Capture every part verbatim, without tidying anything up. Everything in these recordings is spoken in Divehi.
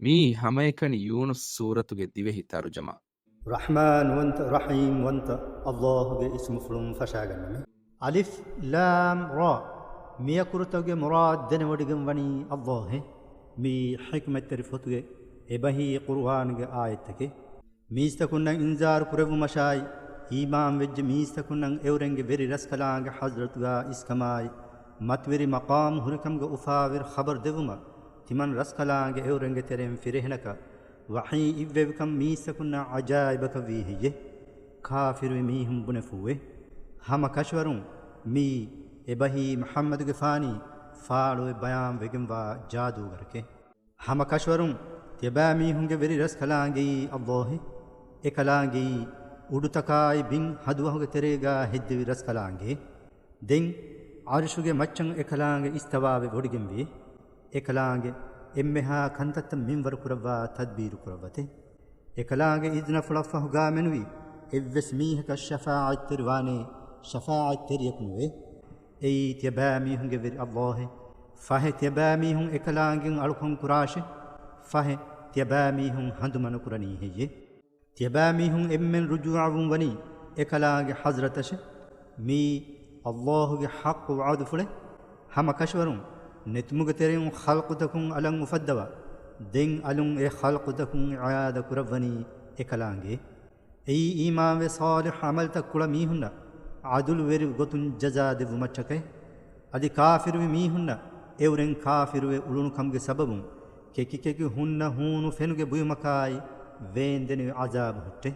މިއީ ހަމައެކަނި ޔޫނުސް ސޫރަތުގެ ދިވެހި ތަރުޖަމާ. ރަޙްމާންވަންތަ، ރަޙީމްވަންތަ އައްލާހުގެ އިސްމުފުޅުން ފަށާގަންނަމެ. އަލިފް ލާމް ރާ. މިއަކުރުތަކުގެ މުރާދު ދެނެވޮޑިގެން ވަނީ އައްލާހެ. މިއީ ޙިކްމަތްތެރި ފޮތުގެ އެބަހީ ޤުރުއާނުގެ އާޔަތްތަކެއް. މީސްތަކުންނަށް އިންޒާރު ކުރެއްވުމަށާއި، އީމާންވެއްޖެ މީސްތަކުންނަށް އެއުރެންގެ ވެރި ރަސްކަލާނގެ ޙަޟްރަތުގާ އިސްކަމާއި، މަތިވެރި މަޤާމު ހުރިކަމުގެ އުފާވެރި ޚަބަރު ދެއްވުމަށް، ތިމަން ރަސްކަލާނގެ އެއުރެންގެ ތެރެއިން ފިރިހެނަކަށް ވަޙީ އިއްވެވިކަން މީސްތަކުންނަށް ޢަޖާއިބަކަށް ވީ ހެއްޔެ؟ ކާފިރުވި މީހުން ބުނެފޫވޭ. ހަމަ ކަށަވަރުން މިއީ އެބަހީ މުޙައްމަދުގެފާނީ ފާޅުވެ ބަޔާން ވެގެންވާ ޖާދޫގަރެކޭ. ހަމަ ކަށަވަރުން ތިޔަބައިމީހުންގެ ވެރި ރަސްކަލާނގެއީ އައްލާހެ. އެކަލާނގެއީ އުޑުތަކާއި ބިން ހަދުވަހުގެ ތެރޭގާ ހެއްދެވި ރަސްކަލާނގެ. ދެން ޢަރުޝުގެ މައްޗަށް އެކަލާނގެ އިސްތަވާވެ ވޮޑިގެންވި. އެކަލާނގެ އެންމެހާ ކަންތައްތައް މިންވަރު ކުރައްވާ ތަދްބީރު ކުރައްވަތެ. އެކަލާނގެ އިޒްނަފުޅަށްފަހުގާ މެނުވީ އެއްވެސް މީހަކަށް ޝަފާޢަތްތެރިވާނޭ ޝަފާޢަތްތެރިޔަކު ނުވޭ. އެއީ ތިޔަބައިމީހުންގެ ވެރި އައްލާހެ. ފަހެ ތިޔަބައިމީހުން އެކަލާނގެއަށް އަޅުކަން ކުރާށޭ. ފަހެ ތިޔަބައިމީހުން ހަނދުމަ ނުކުރަނީ ހެއްޔެ؟ ތިޔަބައިމީހުން އެންމެން ރުޖޫޢަވުން ވަނީ އެކަލާނގެ ޙަޟްރަތަށޭ. މިއީ އައްލާހުގެ ޙައްޤު ވަޢުދުފުޅޭ. ހަމަ ކަށަވަރުން ނެތުމުގެ ތެރެއިން ޚަލްޤުތަކުން އަލަށް އުފައްދަވާ، ދެން އަލުން އެ ޚަލްޤުތަކުން އިޢާދަ ކުރައްވަނީ އެކަލާނގެ. އެއީ އީމާންވެ ޞާލިޙް ޢަމަލްތައް ކުޅަ މީހުންނަށް ޢަދުލުވެރި ގޮތުން ޖަޒާ ދެއްވުމަށްޓަކައި. އަދި ކާފިރުވި މީހުންނަށް އެއުރެން ކާފިރުވެ އުޅުނު ކަމުގެ ސަބަބުން ކެކި ކެކި ހުންނަ ހޫނު ފެނުގެ ބުއިމަކާއި ވޭންދެނިވި ޢަޒާބު ހުއްޓޭ.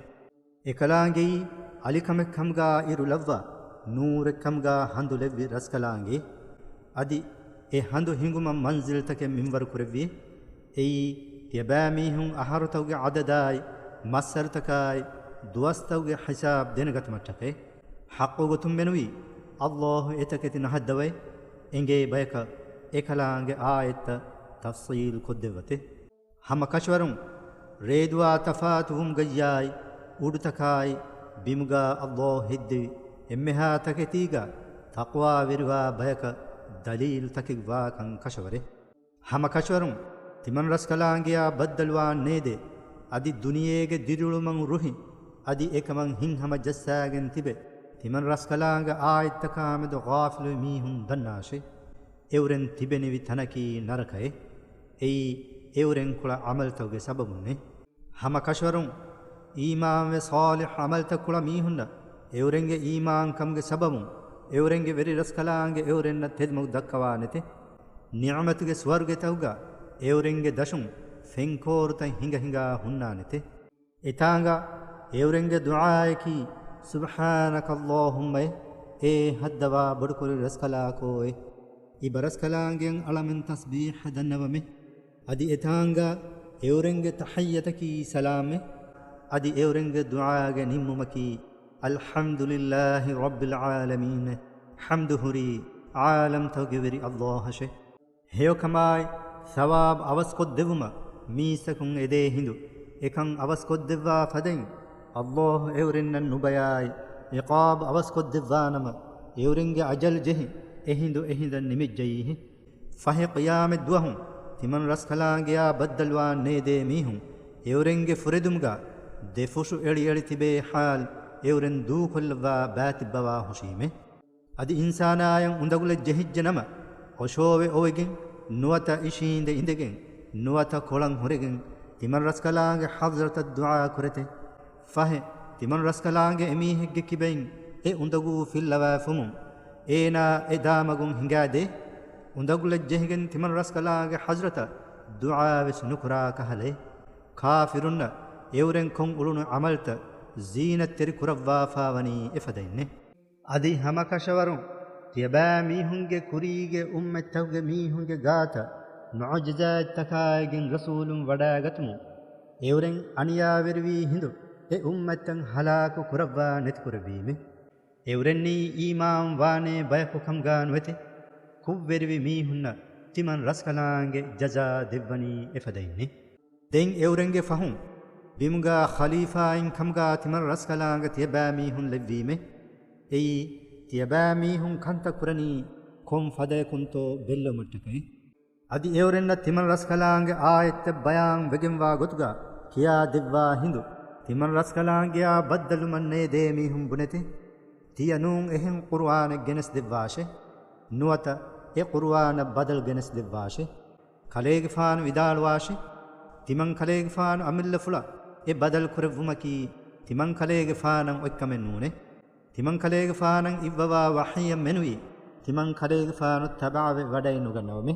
އެކަލާނގެއީ އަލިކަމެއްކަމުގާ އިރު ލައްވާ، ނޫރެއްކަމުގާ ހަނދު ލެއްވި ރަސްކަލާނގެ. އަދި އެ ހަނދު ހިނގުމަށް މަންޒިލްތަކެއް މިންވަރު ކުރެއްވި. އެއީ ތިޔަބައިމީހުން އަހަރުތަކުގެ ޢަދަދާއި، މައްސަރުތަކާއި، ދުވަސްތަކުގެ ޙިސާބް ދެނެގަތުމަށްޓަކައި. ޙައްޤު ގޮތުން މެނުވީ، އައްލާހު އެތަކެތި ނަހައްދަވައި، އެނގޭ ބަޔަކަށް އެކަލާނގެ އާޔަތްތައް ތަފްޞީލު ކޮށްދެއްވަތެ. ހަމަ ކަށަވަރުން ރޭދުވާ ތަފާތުވުމުގައްޔާއި، އުޑުތަކާއި، ބިމުގާ އައްލާހު ހެއްދެވި އެންމެހާ ތަކެތީގާ ތަޤްވާވެރިވާ ބަޔަކަށް ދަލީލު ތަކެއް ވާކަން ކަށަވަރޭ. ހަމަ ކަށަވަރުން ތިމަން ރަސްކަލާނގެޔާ ބައްދަލުވާން ނޭދޭ. އަދި ދުނިޔޭގެ ދިރިއުޅުމަށް ރުހި، އަދި އެކަމަށް ހިތްހަމަ ޖައްސާގެން ތިބެ، ތިމަން ރަސްކަލާނގެ އާޔަތްތަކާމެދު ޣާފިލުވި މީހުން ދަންނާށޭ. އެއުރެން ތިބެނިވި ތަނަކީ ނަރަކައޭ. އެއީ އެއުރެން ކުޅަ ޢަމަލްތަކުގެ ސަބަބުންނޭ. ހަމަ ކަށަވަރުން އީމާންވެ ޞާލިޙް ޢަމަލްތައް ކުޅަ މީހުންނަށް އެއުރެންގެ އީމާންކަމުގެ ސަބަބުން އެއުރެންގެ ވެރި ރަސްކަލާނގެ އެއުރެންނަށް ތެދުމަގު ދައްކަވާނެތެ. ނިޢުމަތުގެ ސުވަރުގެތަކުގަ އެއުރެންގެ ދަށުން ފެންކޯރުތައް ހިނގަ ހިނގާ ހުންނާނެތެ. އެތާނގަ އެއުރެންގެ ދުޢާއަކީ، "ސުބްޙާނަކަ އައްލާހުއްމައޭ، އޭ ހައްދަވާ ބޮޑުކުރި ރަސްކަލާކޯއޭ." އިބަރަސްކަލާނގެ އަޅަމެން ތަސްބީޙަ ދަންނަވަމޭ. އަދި އެތާނގަ އެއުރެންގެ ތަޙިއްޔަތަކީ ސަލާމްއޭ. އަދި އެއުރެންގެ ދުޢާގެ ނިންމުމަކީ، "އަލްޙަމްދުލިއްލާހި ރައްބިލް ޢާލަމީން." ޙަމްދު ހުރީ ޢާލަމްތަކުގެ ވެރި އައްލާހަށޭ. ހެޔޮކަމާއި ސަވާބު އަވަސްކޮށްދެއްވުމަށް މީސްތަކުން އެދޭ ހިނދު އެކަން އަވަސްކޮށްދެއްވާ ފަދައިން، އައްލާހު އެއުރެންނަށް ނުބަޔާއި ޢިޤާބު އަވަސްކޮށްދެއްވާނަމަ، އެއުރެންގެ އަޖަލް ޖެހި އެހިނދު އެހިނދަށް ނިމިއްޖައީހެ. ފަހެ ޤިޔާމަތް ދުވަހު ތިމަން ރަސްކަލާނގެޔާ ބައްދަލުވާން ނޭދޭ މީހުން އެއުރެންގެ ފުރެދުމުގަ ދެފުށު އެޅިއެޅި ތިބޭ ޙާލު އެއުރެން ދޫކޮށްލައްވާ ބާތިއްބަވާ ހުށީމެ. އަދި އިންސާނާޔަށް އުނދަގުލެއް ޖެހިއްޖެ ނަމަ، އޮށޯވެ އޮވެގެން، ނުވަތަ އިށީނދެ އިނދެގެން، ނުވަތަ ކޮޅަން ހުރެގެން، ތިމަން ރަސްކަލާނގެ ޙަޟްރަތަށް ދުޢާ ކުރެތެ. ފަހެ، ތިމަން ރަސްކަލާނގެ އެމީހެއްގެ ކިބައިން އެ އުނދަގޫ ފިއްލަވާފުމުން، އޭނާ އެ ދާމަގުން ހިނގާދޭ. އުނދަގުލެއް ޖެހިގެން ތިމަން ރަސްކަލާނގެ ޙަޟްރަތަށް ދުޢާވެސް ނުކުރާ ކަހަލައެ. ކާފިރުންނަށް އެއުރެން ކޮށް އުޅުނު ޢަމަލްތައް ޒީނަތްތެރި ކުރައްވާފާވަނީ އެފަދައިންނޭ. އަދި ހަމަކަށަވަރުން ތިޔަބައިމީހުންގެ ކުރީގެ އުއްމަތްތަކުގެ މީހުންގެ ގާތަށް މުޢުޖިޒާތްތަކާއިގެން ރަސޫލުން ވަޑާގަތުމުން އެއުރެން އަނިޔާވެރިވީ ހިނދު އެ އުއްމަތްތައް ހަލާކު ކުރައްވާ ނެތިކުރެއްވީމެ. އެއުރެންނީ އީމާން ވާނޭ ބަޔަކު ކަމުގާ ނުވެތެ. ކުށްވެރިވި މީހުންނަށް ތިމަން ރަސްކަލާނގެ ޖަޒާ ދެއްވަނީ އެފަދައިންނޭ. ދެން އެއުރެންގެ ފަހުން، ބިމުގާ ޚަލީފާއިން ކަމުގާ ތިމަން ރަސްކަލާނގެ ތިޔަބައިމީހުން ލެއްވީމެ. އެއީ، ތިޔަބައިމީހުން ކަންތައް ކުރަނީ ކޮން ފަދަޔަކުންތޯ ބެއްލެވުމަށްޓަކައި. އަދި އެއުރެންނަށް ތިމަން ރަސްކަލާނގެ އާޔަތްތައް ބަޔާން ވެގެންވާ ގޮތުގަ ކިޔާ ދެއްވާ ހިނދު، ތިމަން ރަސްކަލާނގެއާ ބައްދަލުމަށް ނޭދޭ މީހުން ބުނެތި. ތިޔަ ނޫން އެހެން ޤުރުއާނެއް ގެނެސް ދެއްވާށޭ. ނުވަތަ އެ ޤުރުއާނަށް ބަދަލު ގެނެސް ދެއްވާށޭ. ކަލޭގެފާނު ވިދާޅުވާށި، ތިމަން ކަލޭގެފާނު އަމިއްލަފުޅަށް އެ ބަދަލު ކުރެއްވުމަކީ ތިމަން ކަލޭގެފާނަށް އޮތްކަމެއް ނޫނޭ. ތިމަން ކަލޭގެފާނަށް އިއްވަވާ ވަޙީއަށް މެނުވީ، ތިމަން ކަލޭގެފާނު ތަބަޢަވެ ވަޑައެއް ނުގަންނަވަމޭ.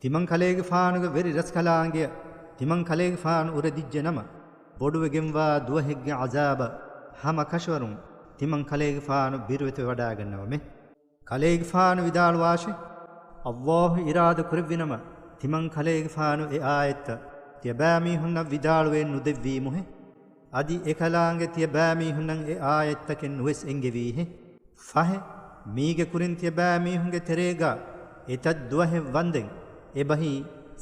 ތިމަން ކަލޭގެފާނުގެ ވެރި ރަސްކަލާނގެއަށް ތިމަން ކަލޭގެފާނު އުރެދިއްޖެ ނަމަ، ބޮޑުވެގެންވާ ދުވަހެއްގެ ޢަޒާބަށް ހަމަ ކަށަވަރުން ތިމަން ކަލޭގެފާނު ބިރުވެތިވެވަޑާގަންނަވަމޭ. ކަލޭގެފާނު ވިދާޅުވާށި، ﷲ އިރާދަ ކުރެއްވިނަމަ، ތިމަން ކަލޭގެފާނު އެ އާޔަތްތައް ތިޔަބައިމީހުންނަށް ވިދާޅުވެ ނުދެއްވީމުހެ. އަދި އެކަލާނގެ ތިޔަބައިމީހުންނަށް އެ އާޔަތްތަކެއް ނުވެސް އެންގެވީހެ. ފަހެ، މީގެ ކުރިން ތިޔަބައިމީހުންގެ ތެރޭގަ އެތައް ދުވަހެއް ވަންދެން، އެބަހީ،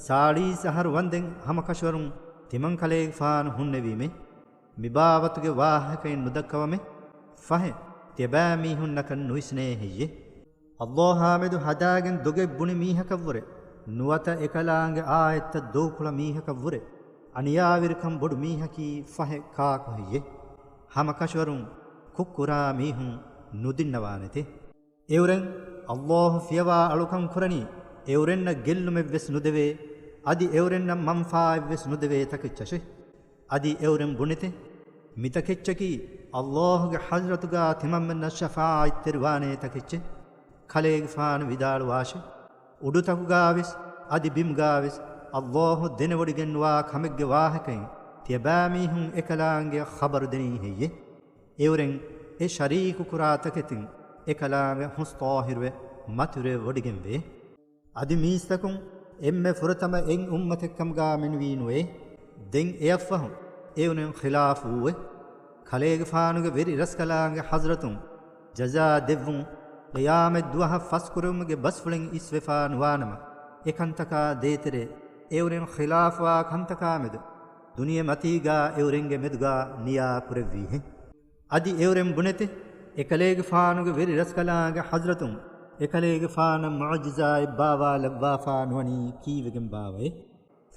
ސާޅީސް އަހަރު ވަންދެން ހަމަކަށަވަރުން ތިމަން ކަލޭގެފާނު ހުންނެވީމޭ. މިބާވަތުގެ ވާހަކައެއް ނުދައްކަވަމޭ. ފަހެ، ތިޔަބައިމީހުންނަކަށް ނުވިސްނޭ ހެއްޔޭ؟ ﷲ އާމެދު ހަދާގެން ދޮގެއް ބުނި މީހަކަށްވުރެ، ނުވަތަ އެކަލާނގެ އާޔަތްތައް ދޮގުކުޅަ މީހަކަށްވުރެ، އަނިޔާވެރިކަން ބޮޑު މީހަކީ ފަހެ ކާކު ހެއްޔޭ؟ ހަމަކަށަވަރުން ކުށްކުރާ މީހުން ނުދިންނަވާނެތެ. އެއުރެން ﷲ ފިޔަވާ އަޅުކަން ކުރަނީ، އެއުރެންނަށް ގެއްލުމެއްވެސް ނުދެވޭ، އަދި އެއުރެންނަށް މަންފާއެއްވެސް ނުދެވޭ ތަކެއްޗަށެ. އަދި އެއުރެން ބުނެތެ، މިތަކެއްޗަކީ ﷲ ގެ ޙަޟްރަތުގާ ތިމަންމެންނަށް ޝަފާޢަތްތެރިވާނޭ ތަކެއްޗެއް. ކަލޭގެފާނު ވިދާޅުވާށި، އުޑުތަކުގާވެސް އަދި ބިމުގާވެސް ﷲ ދެނެވޮޑިގެންވާ ކަމެއްގެ ވާހަކައިން ތިޔަބައިމީހުން އެކަލާނގެއަށް ޚަބަރު ދެނީ ހެއްޔޭ؟ އެއުރެން އެ ޝަރީކު ކުރާ ތަކެތިން އެކަލާނގެ ހުސް ޠާހިރުވެ މަތިވެރިވެ ވޮޑިގެންވޭ. އަދި މީސްތަކުން އެންމެ ފުރަތަމަ އެއް އުއްމަތެއްކަމުގާ މެނުވީ ނުވޭ. ދެން އެއަށްފަހު އެއުރެން ޚިލާފު ވުއެ. ކަލޭގެފާނުގެ ވެރި ރަސްކަލާނގެ ޙަޟްރަތުން ޖަޒާ ދެއްވުން، ޤިޔާމަތް ދުވަހަށް ފަސްކުރެވުމުގެ ބަސްފުޅެއް އިސްވެފާ ނުވާނަމަ، އެކަންތަކާ ދޭތެރޭ އެއުރެން ޚިލާފުވާ ކަންތަކާމެދު ދުނިޔެމަތީގާ އެއުރެންގެ މެދުގާ ނިޔާ ކުރެއްވީހެ. އަދި އެއުރެން ބުނެތެ، އެކަލޭގެފާނުގެ ވެރި ރަސްކަލާނގެ ޙަޟްރަތުން އެކަލޭގެފާނަށް މުޢުޖިޒާއެއް ބާވާލައްވާފާ ނުވަނީ ކީއްވެގެން ބާވައޭ؟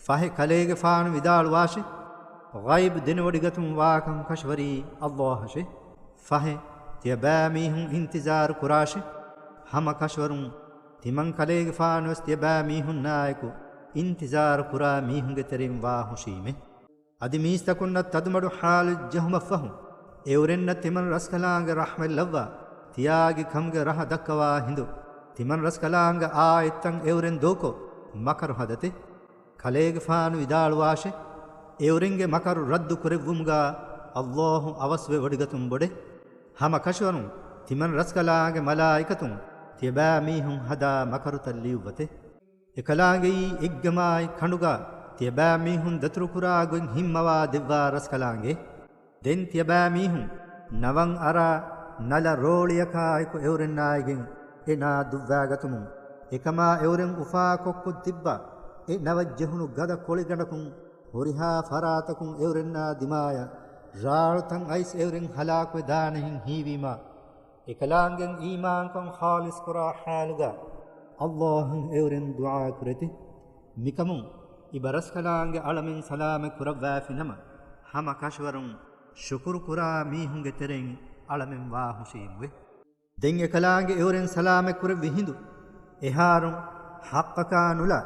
ފަހެ ކަލޭގެފާނު ވިދާޅުވާށި، ޣައިބު ދެނެވޮޑިގަތުން ވާކަން ކަށަވަރީ ﷲ އަށެ. ފަހެ ތިޔަބައިމީހުން އިންތިޒާރު ކުރާށި، ހަމަ ކަށަވަރުން ތިމަން ކަލޭގެފާނުވެސް ތިޔަބައިމީހުންނާއެކު އިންތިޒާރު ކުރާ މީހުންގެ ތެރެއިން ވާ ހުށީމެ. އަދި މީސްތަކުންނަށް ތަދުމަޑު ޙާލު ޖެހުމަށްފަހު، އެއުރެންނަށް ތިމަން ރަސްކަލާނގެ ރަޙްމަތް ލައްވާ، ތިޔާގި ކަމުގެ ރަހަ ދައްކަވާ ހިނދު، ތިމަން ރަސްކަލާނގެ އާޔަތްތައް އެއުރެން ދޮގުކޮށް، މަކަރު ހަދަތެ. ކަލޭގެފާނު ވިދާޅުވާށެ، އެއުރެންގެ މަކަރު ރައްދު ކުރެއްވުމުގާ ﷲ އަވަސްވެ ވޮޑިގަތުން ބޮޑެ. ހަމަ ކަށަވަރުން ތިމަން ރަސްކަލާނގެ މަލާއިކަތުން ތިޔަބައިމީހުން ހަދާ މަކަރުތައް ލިޔުއްވަތެ. އެކަލާނގެއީ އެއްގަމާއި ކަނޑުގާ ތިޔަބައިމީހުން ދަތުރުކުރާ ގޮތް ހިންމަވާ ދެއްވާ ރަސްކަލާނގެ. ދެން ތިޔަބައިމީހުން ނަވަން އަރާ ނަލަ ރޯޅިއަކާއެކު އެއުރެންނާއިގެން އެ ނާ ދުއްވާގަތުމުން، އެކަމާ އެއުރެން އުފާކޮށްކޮށް ތިއްބާ އެ ނަވަށް ޖެހުނު ގަދަ ކޮޅިގަނޑަކުން ހުރިހާ ފަރާތަކުން އެއުރެންނާ ދިމާޔަށް ރާޅުތައް އައިސް އެއުރެން ހަލާކުވެ ދާނެހެން ހީވީމާ، އެކަލާނގެން އީމާންކަން ޚާލިޞްކުރާ ޙާލުގަ ﷲ އަށް އެއުރެން ދުޢާ ކުރެތި. މިކަމުން އިބަ ރަސްކަލާނގެ އަޅަމެން ސަލާމަތް ކުރައްވާފި ނަމަ، ހަމަ ކަށަވަރުން ޝުކުރު ކުރާ މީހުންގެ ތެރެއިން އަޅަމެން ވާ ހުށީމުވެ. ދެން އެކަލާނގެ އެއުރެން ސަލާމަތް ކުރެއްވި ހިނދު، އެހާރުން ޙައްޤަކާ ނުލާ،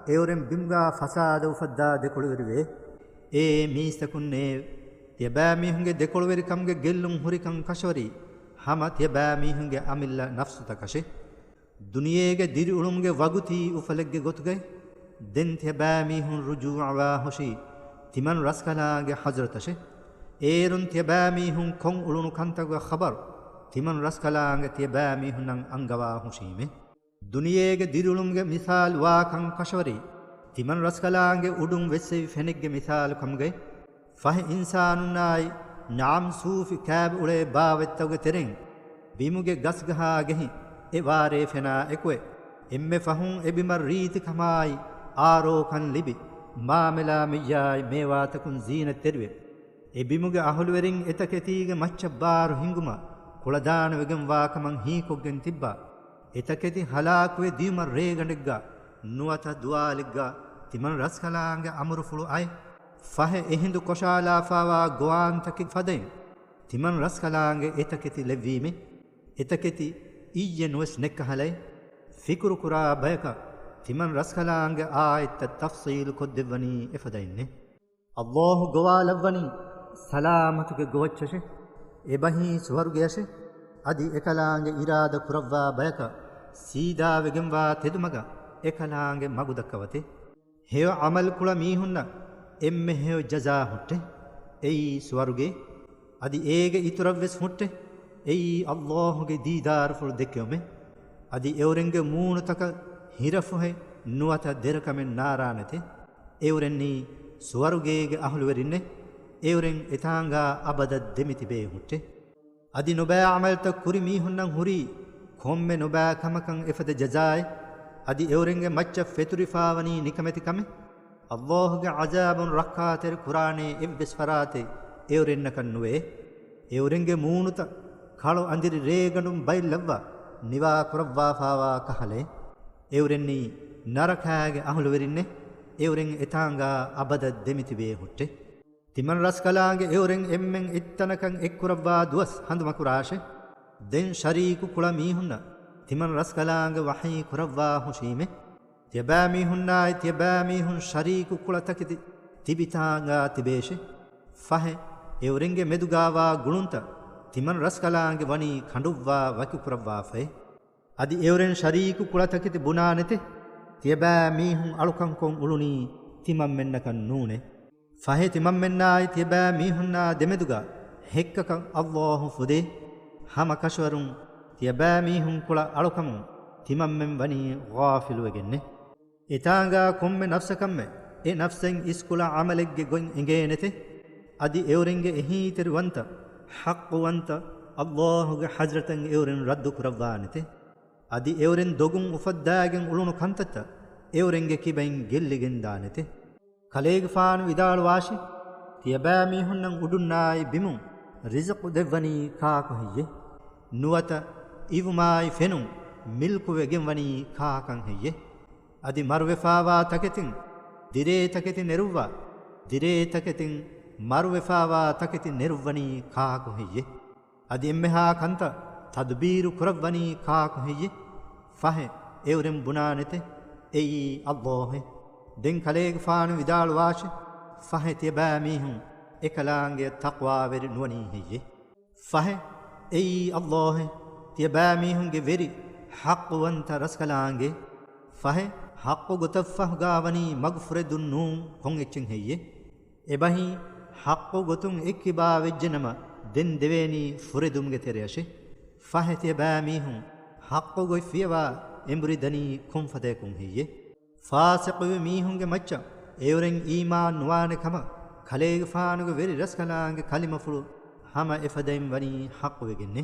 އެއުރެން ބިމުގާ ފަސާދަ އުފައްދާ ދެކޮޅުވެރިވޭ. އޭ މީސްތަކުންނޭވެ! ތިޔަބައިމީހުންގެ ދެކޮޅުވެރިކަމުގެ ގެއްލުން ހުރިކަން ކަށަވަރީ، ހަމަ ތިޔަބައިމީހުންގެ އަމިއްލަ ނަފްސުތަކަށެ. ދުނިޔޭގެ ދިރިއުޅުމުގެ ވަގުތީ އުފަލެއްގެ ގޮތުގައި، ދެން ތިޔަބައިމީހުން ރުޖޫޢަވާ ހުށީ ތިމަން ރަސްކަލާނގެ ޙަޟްރަތަށެ. އޭރުން ތިޔަބައިމީހުން ކޮށް އުޅުނު ކަންތަކުގެ ޚަބަރު ތިމަން ރަސްކަލާނގެ ތިޔަބައިމީހުންނަށް އަންގަވާ ހުށީމެ. ދުނިޔޭގެ ދިރިއުޅުމުގެ މިސާލު ވާކަން ކަށަވަރީ، ތިމަން ރަސްކަލާނގެ އުޑުން ވެއްސެވި ފެނެއްގެ މިސާލު ކަމުގައި، ފަހެ އިންސާނުންނާއި ނަޢަމް ސޫފި ކާބި އުޅޭ ބާވަތްތަކުގެ ތެރެއިން ބިމުގެ ގަސްގަހާ ގެހި އެ ވާރޭ ފެނާ އެކުވެ، އެންމެ ފަހުން އެ ބިމަށް ރީތިކަމާއި އާރޯކަން ލިބި، މާމެލާ މިއްޔާއި މޭވާތަކުން ޒީނަތްތެރިވެ، އެ ބިމުގެ އަހުލުވެރިން އެތަކެތީގެ މައްޗަށް ބާރު ހިނގުމަށް ކުޅަދާނަވެގެންވާ ކަމަށް ހީކޮށްގެން ތިއްބާ، އެތަކެތި ހަލާކުވެ ދިޔުމަށް ރޭގަނޑެއްގަ ނުވަތަ ދުވާލެއްގަ ތިމަން ރަސްކަލާނގެ އަމުރުފުޅު އައި، ފަހެ އެހިނދު ކޮށާލާފާވާ ގޮވާންތަކެއް ފަދައިން، ތިމަން ރަސްކަލާނގެ އެތަކެތި ލެއްވީމެ. އެތަކެތި އިއްޔެ ނުވެސް ނެއްކަހަލައި، ފިކުރުކުރާ ބަޔަކަށް ތިމަން ރަސްކަލާނގެ އާޔަތްތައް ތަފްސީލު ކޮށްދެއްވަނީ އެފަދައިންނެ. އައްލާހު ގޮވާލައްވަނީ ސަލާމަތުގެ ގޮވައްޗަށެ، އެބަހީ ސުވަރުގެއަށެ، އަދި އެކަލާނގެ އިރާދަ ކުރައްވާ ބަޔަކަށް ސީދާވެގެންވާ ތެދުމަގަށް އެކަލާނގެ މަގުދައްކަވަތެ. ހެޔޮ ޢަމަލު ކުޅަ މީހުންނަށް އެންމެ ހެޔޮ ޖަޒާ ހުއްޓެ، އެއީ ސުވަރުގެ. އަދި އޭގެ އިތުރަށްވެސް ހުއްޓެ، އެއީ އައްލާހުގެ ދީދާރުފުޅު ދެއްކެވުމެ. އަދި އެއުރެންގެ މޫނުތަކަށް ހިރަފުހެއް ނުވަތަ ދެރަކަމެއް ނާރާނެތެ. އެއުރެންނީ ސުވަރުގޭގެ އަހުލުވެރިންނެ. އެއުރެން އެތާނގާ އަބަދަށް ދެމިތިބޭ ހުއްޓެ. އަދި ނުބައި ޢަމަލްތައް ކުރި މީހުންނަށް ހުރީ ކޮންމެ ނުބައި ކަމަކަށް އެފަދަ ޖަޒާއެއް. އަދި އެއުރެންގެ މައްޗަށް ފެތުރިފާވަނީ ނިކަމެތި ކަމެއް. އައްލާހުގެ ޢަޒާބުން ރައްކާތެރި ކުރާނޭ އެއްވެސް ފަރާތެއް އެއުރެންނަކަށް ނުވޭ. އެއުރެންގެ މޫނުތައް ކަޅު އަނދިރި ރޭގަނޑުން ބައިލައްވާ ނިވާ ކުރައްވާފާވާ ކަހަލައެއް. އެއުރެންނީ ނަރަކާގެ އަހުލުވެރިންނެ. އެއުރެން އެތާނގާ އަބަދަށް ދެމިތިބޭ ހުއްޓެ. ތިމަން ރަސްކަލާނގެ އެއުރެން އެންމެން އެއްތަނަކަށް އެއްކުރައްވާ ދުވަސް ހަނދުމަކުރާށެ. ދެން ޝަރީކު ކުޅަ މީހުންނަށް ތިމަން ރަސްކަލާނގެ ވަޙީ ކުރައްވާ ހުށީމެ. ތިޔަބައިމީހުންނާއި ތިޔަބައިމީހުން ޝަރީކު ކުޅަތަކެތި ތިބިތާނގާ ތިބޭށެ. ފަހެ، އެއުރެންގެ މެދުގާވާ ގުޅުންތައް ތިމަން ރަސްކަލާނގެ ވަނީ ކަނޑުއްވާ ވަކިކުރައްވާފައެ. އަދި އެއުރެން ޝަރީކު ކުޅަތަކެތި ބުނާނެތެ، ތިޔަބައިމީހުން އަޅުކަންކޮށް އުޅުނީ ތިމަންމެންނަކަށް ނޫނޭ. ފަހެ ތިމަންމެންނާއި ތިޔަބައިމީހުންނާ ދެމެދުގަ ހެއްކަކަށް އައްލާހު ފުދޭ. ހަމަ ކަށަވަރުން ތިޔަބައިމީހުން ކުޅަ އަޅުކަމުން ތިމަންމެން ވަނީ ޣާފިލުވެގެންނެ. އެތާނގާ ކޮންމެ ނަފްސަކަށްމެ އެ ނަފްސެއް އިސްކުޅަ ޢަމަލެއްގެ ގޮތް އެނގޭނެތެ. އަދި އެއުރެންގެ އެހީތެރިވަންތަ، ޙައްޤުވަންތަ، އައްލާހުގެ ޙަޟްރަތަށް އެއުރެން ރައްދު ކުރައްވާނެތެ. އަދި އެއުރެން ދޮގުން އުފައްދާގެން އުޅުނު ކަންތައްތައް އެއުރެންގެ ކިބައިން ގެއްލިގެން ދާނެތެ. ކަލޭގެފާނު ވިދާޅުވާށި، ތިޔަބައިމީހުންނަށް އުޑުންނާއި ބިމުން ރިޒުޤު ދެއްވަނީ ކާކު ހެއްޔެ؟ ނުވަތަ އިވުމާއި ފެނުން މިލްކުވެގެންވަނީ ކާކަން ހެއްޔެ؟ އަދި މަރުވެފާވާ ތަކެތިން ދިރޭ ތަކެތި ނެރުއްވާ، ދިރޭ ތަކެތިން މަރުވެފާވާ ތަކެތި ނެރުއްވަނީ ކާކު ހެއްޔެ؟ އަދި އެންމެހާ ކަންތައް ތަދުބީރު ކުރައްވަނީ ކާކު ހެއްޔެ؟ ފަހެ އެއުރެން ބުނާނެތެ، އެއީ އައްލާހެ. ދެން ކަލޭގެފާނު ވިދާޅުވާށި، ފަހެ ތިޔަބައިމީހުން އެކަލާނގެ ތަޤްވާވެރި ނުވަނީ ހެއްޔެ؟ ފަހެ، އެއީ އައްލާހެ، ތިޔަބައިމީހުންގެ ވެރި ޙައްޤުވަންތަ ރަސްކަލާނގެ. ފަހެ، ޙައްޤު ގޮތަށްފަހުގާ ވަނީ މަގު ފުރެދުން ނޫން ކޮން އެއްޗެއް ހެއްޔެ؟ އެބަހީ، ޙައްޤު ގޮތުން އެއްކިބާ ވެއްޖެނަމަ، ދެން ދެވޭނީ ފުރެދުމުގެ ތެރެއަށެ. ފަހެ ތިޔަބައިމީހުން ޙައްޤު ގޮތް ފިޔަވާ އެނބުރި ދަނީ ކޮން ފަދަޔަކުން ހެއްޔެ؟ ފާސިޤުވި މީހުންގެ މައްޗަށް އެއުރެން އީމާން ނުވާނެ ކަމަށް ކަލޭގެފާނުގެ ވެރި ރަސްކަލާނގެ ކަލިމަފުޅު ހަމަ އެފަދައިން ވަނީ ޙައްޤުވެގެންނެ.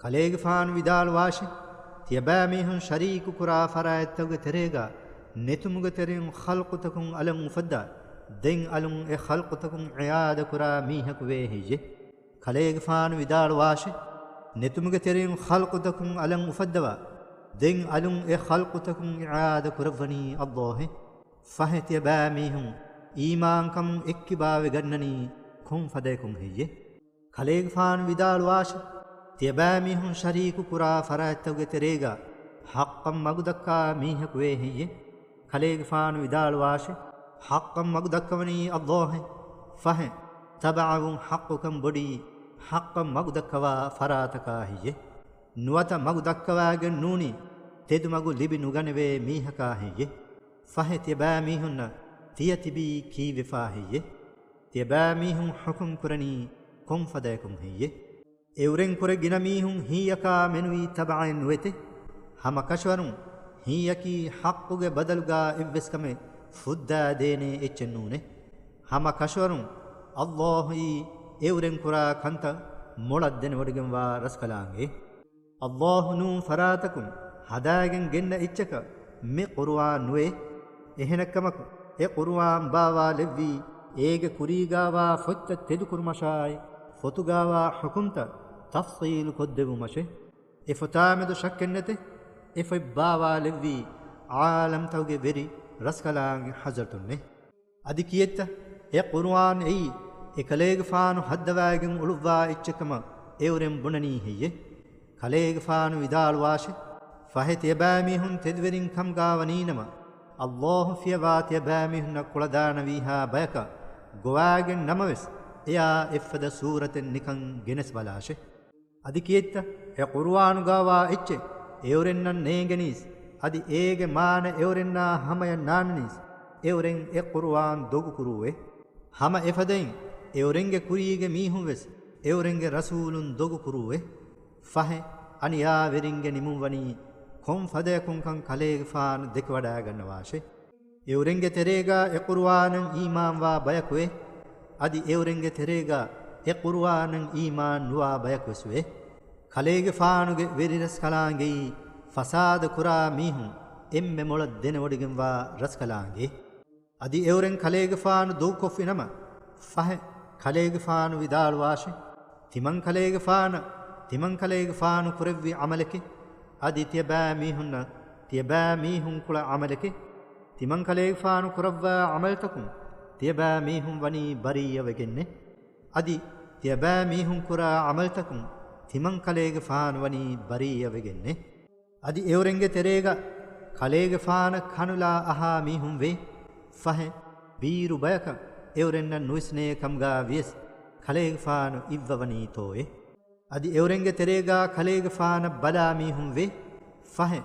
ކަލޭގެފާނު ވިދާޅުވާށި، ތިޔަބައިމީހުން ޝަރީކު ކުރާ ފަރާތްތަކުގެ ތެރޭގަ ނެތުމުގެ ތެރެއިން ޚަލްޤުތަކުން އަލަށް އުފައްދާ، ދެން އަލުން އެ ޚަލްޤުތަކުން އިޢާދަ ކުރާ މީހަކު ވޭ ހެއްޔެ؟ ކަލޭގެފާނު ވިދާޅުވާށި، ނެތުމުގެ ތެރެއިން ޚަލްޤުތަކުން އަލަށް އުފައްދަވާ، ދެން އަލުން އެ ޚަލްޤުތަކުން އިޢާދަ ކުރައްވަނީ އައްލާހެ. ފަހެ ތިޔަބައިމީހުން އީމާންކަމުން އެއްކިބާވެގަންނަނީ ކޮން ފަދަޔަކުން ހެއްޔެ؟ ކަލޭގެފާނު ވިދާޅުވާށި، ތިޔަބައިމީހުން ޝަރީކު ކުރާ ފަރާތްތަކުގެ ތެރޭގަ ޙައްޤަށް މަގުދައްކާ މީހަކު ވޭ ހެއްޔެ؟ ކަލޭގެފާނު ވިދާޅުވާށި، ޙައްޤަށް މަގުދައްކަވަނީ އައްލާހެ. ފަހެ، ތަބަޢަވުން ޙައްޤުކަން ބޮޑީ، ޙައްޤަށް މަގުދައްކަވާ ފަރާތަކާ ހެއްޔެ؟ ނުވަތަ މަގު ދައްކަވާގެން ނޫނީ، ތެދުމަގު ލިބި ނުގަނެވޭ މީހަކާ ހެއްޔެ؟ ފަހެ ތިޔަބައިމީހުންނަށް ތިޔަ ތިބީ ކީއްވެފާ ހެއްޔެ؟ ތިޔަބައިމީހުން ޙުކުމް ކުރަނީ ކޮން ފަދަޔަކުން ހެއްޔެ؟ އެއުރެން ކުރެ ގިނަ މީހުން ހިތްޔަކާ މެނުވީ ތަބަޢެއް ނުވެތެ. ހަމަ ކަށަވަރުން ހިތްޔަކީ ޙައްޤުގެ ބަދަލުގާ އެއްވެސް ކަމެއް ފުއްދާ ދޭނޭ އެއްޗެއް ނޫނޭ. ހަމަ ކަށަވަރުން އައްލާހުއީ އެއުރެން ކުރާ ކަންތައް މޮޅަށް ދެނެވޮޑިގެންވާ ރަސްކަލާނގެ. އައްލާހު ނޫން ފަރާތަކުން ހަދާގެން ގެންނަ އެއްޗަކަށް މި ޤުރުއާން ނުވޭ. އެހެނެއްކަމަކު، އެ ޤުރުއާން ބާވާލެއްވީ، އޭގެ ކުރީގާވާ ފޮތްތައް ތެދުކުރުމަށާއި، ފޮތުގާވާ ޙުކުމްތައް ތަފްޞީލު ކޮށްދެއްވުމަށެ. އެ ފޮތާމެދު ޝައްކެއްނެތެ. އެ ފޮތް ބާވާލެއްވީ، ޢާލަމްތަކުގެ ވެރި ރަސްކަލާނގެ ޙަޟްރަތުންނޭ. އަދި ކިއެއްތަ؟ އެ ޤުރުއާން އެއީ އެކަލޭގެފާނު ހައްދަވައިގެން އުޅުއްވާ އެއްޗެއް ކަމަށް އެއުރެން ބުނަނީ ހެއްޔެ؟ ކަލޭގެފާނު ވިދާޅުވާށެ، ފަހެ ތިޔަބައިމީހުން ތެދުވެރިން ކަމުގާ ވަނީނަމަ، ﷲ ފިޔަވާ ތިޔަބައިމީހުންނަށް ކުޅަދާނަވީހާ ބަޔަކަށް ގޮވާގެން ނަމަވެސް، އެޔާ އެއްފަދަ ސޫރަތެއް ނިކަން ގެނެސްބަލާށެ. އަދި ކިއެއްތަ؟ އެ ޤުރުއާނުގާވާ އެއްޗެއް އެއުރެންނަށް ނޭނގެނީސް، އަދި އޭގެ މާނަ އެއުރެންނާ ހަމަޔަށް ނާންނަނީސް، އެއުރެން އެ ޤުރުއާން ދޮގުކުރޫއޭ. ހަމަ އެފަދައިން އެއުރެންގެ ކުރީގެ މީހުން ވެސް އެއުރެންގެ ރަސޫލުން ދޮގުކުރޫއޭ. ފަހެ، އަނިޔާވެރިންގެ ނިމުން ވަނީ ކޮން ފަދަޔަކުންކަން ކަލޭގެފާނު ދެކެވަޑައިގަންނަވާށޭ. އެއުރެންގެ ތެރޭގާ އެ ޤުރުއާނަށް އީމާންވާ ބަޔަކު ވޭ. އަދި އެއުރެންގެ ތެރޭގާ އެ ޤުރުއާނަށް އީމާން ނުވާ ބަޔަކު ވެސް ވޭ. ކަލޭގެފާނުގެ ވެރިރަސްކަލާނގެއީ ފަސާދަ ކުރާ މީހުން އެންމެ މޮޅަށް ދެނެވޮޑިގެންވާ ރަސްކަލާނގެ. އަދި އެއުރެން ކަލޭގެފާނު ދޫކޮށްފިނަމަ، ފަހެ، ކަލޭގެފާނު ވިދާޅުވާށެ، ތިމަން ކަލޭގެފާނަށް، ތިމަން ކަލޭގެފާނު ކުރެއްވި ޢަމަލެކޭ. އަދި ތިޔަބައިމީހުންނަށް، ތިޔަބައިމީހުން ކުޅަ ޢަމަލެކޭ. ތިމަން ކަލޭގެފާނު ކުރައްވާ ޢަމަލުތަކުން، ތިޔަބައިމީހުން ވަނީ ބަރީއަވެގެންނޭ. އަދި ތިޔަބައިމީހުން ކުރާ ޢަމަލުތަކުން، ތިމަން ކަލޭގެފާނު ވަނީ ބަރީއަވެގެންނޭ. އަދި އެއުރެންގެ ތެރޭގަ ކަލޭގެފާނަށް ކަނުލާ އަހާ މީހުން ވޭ. ފަހެ، ބީރު ބަޔަކަށް އެއުރެންނަށް ނުވިސްނޭ ކަމުގާ ވިޔަސް، ކަލޭގެފާނު އިއްވަވަނީތޯއޭ؟ އަދި އެއުރެންގެ ތެރޭގާ ކަލޭގެފާނަށް ބަލާ މީހުން ވޭ. ފަހެ،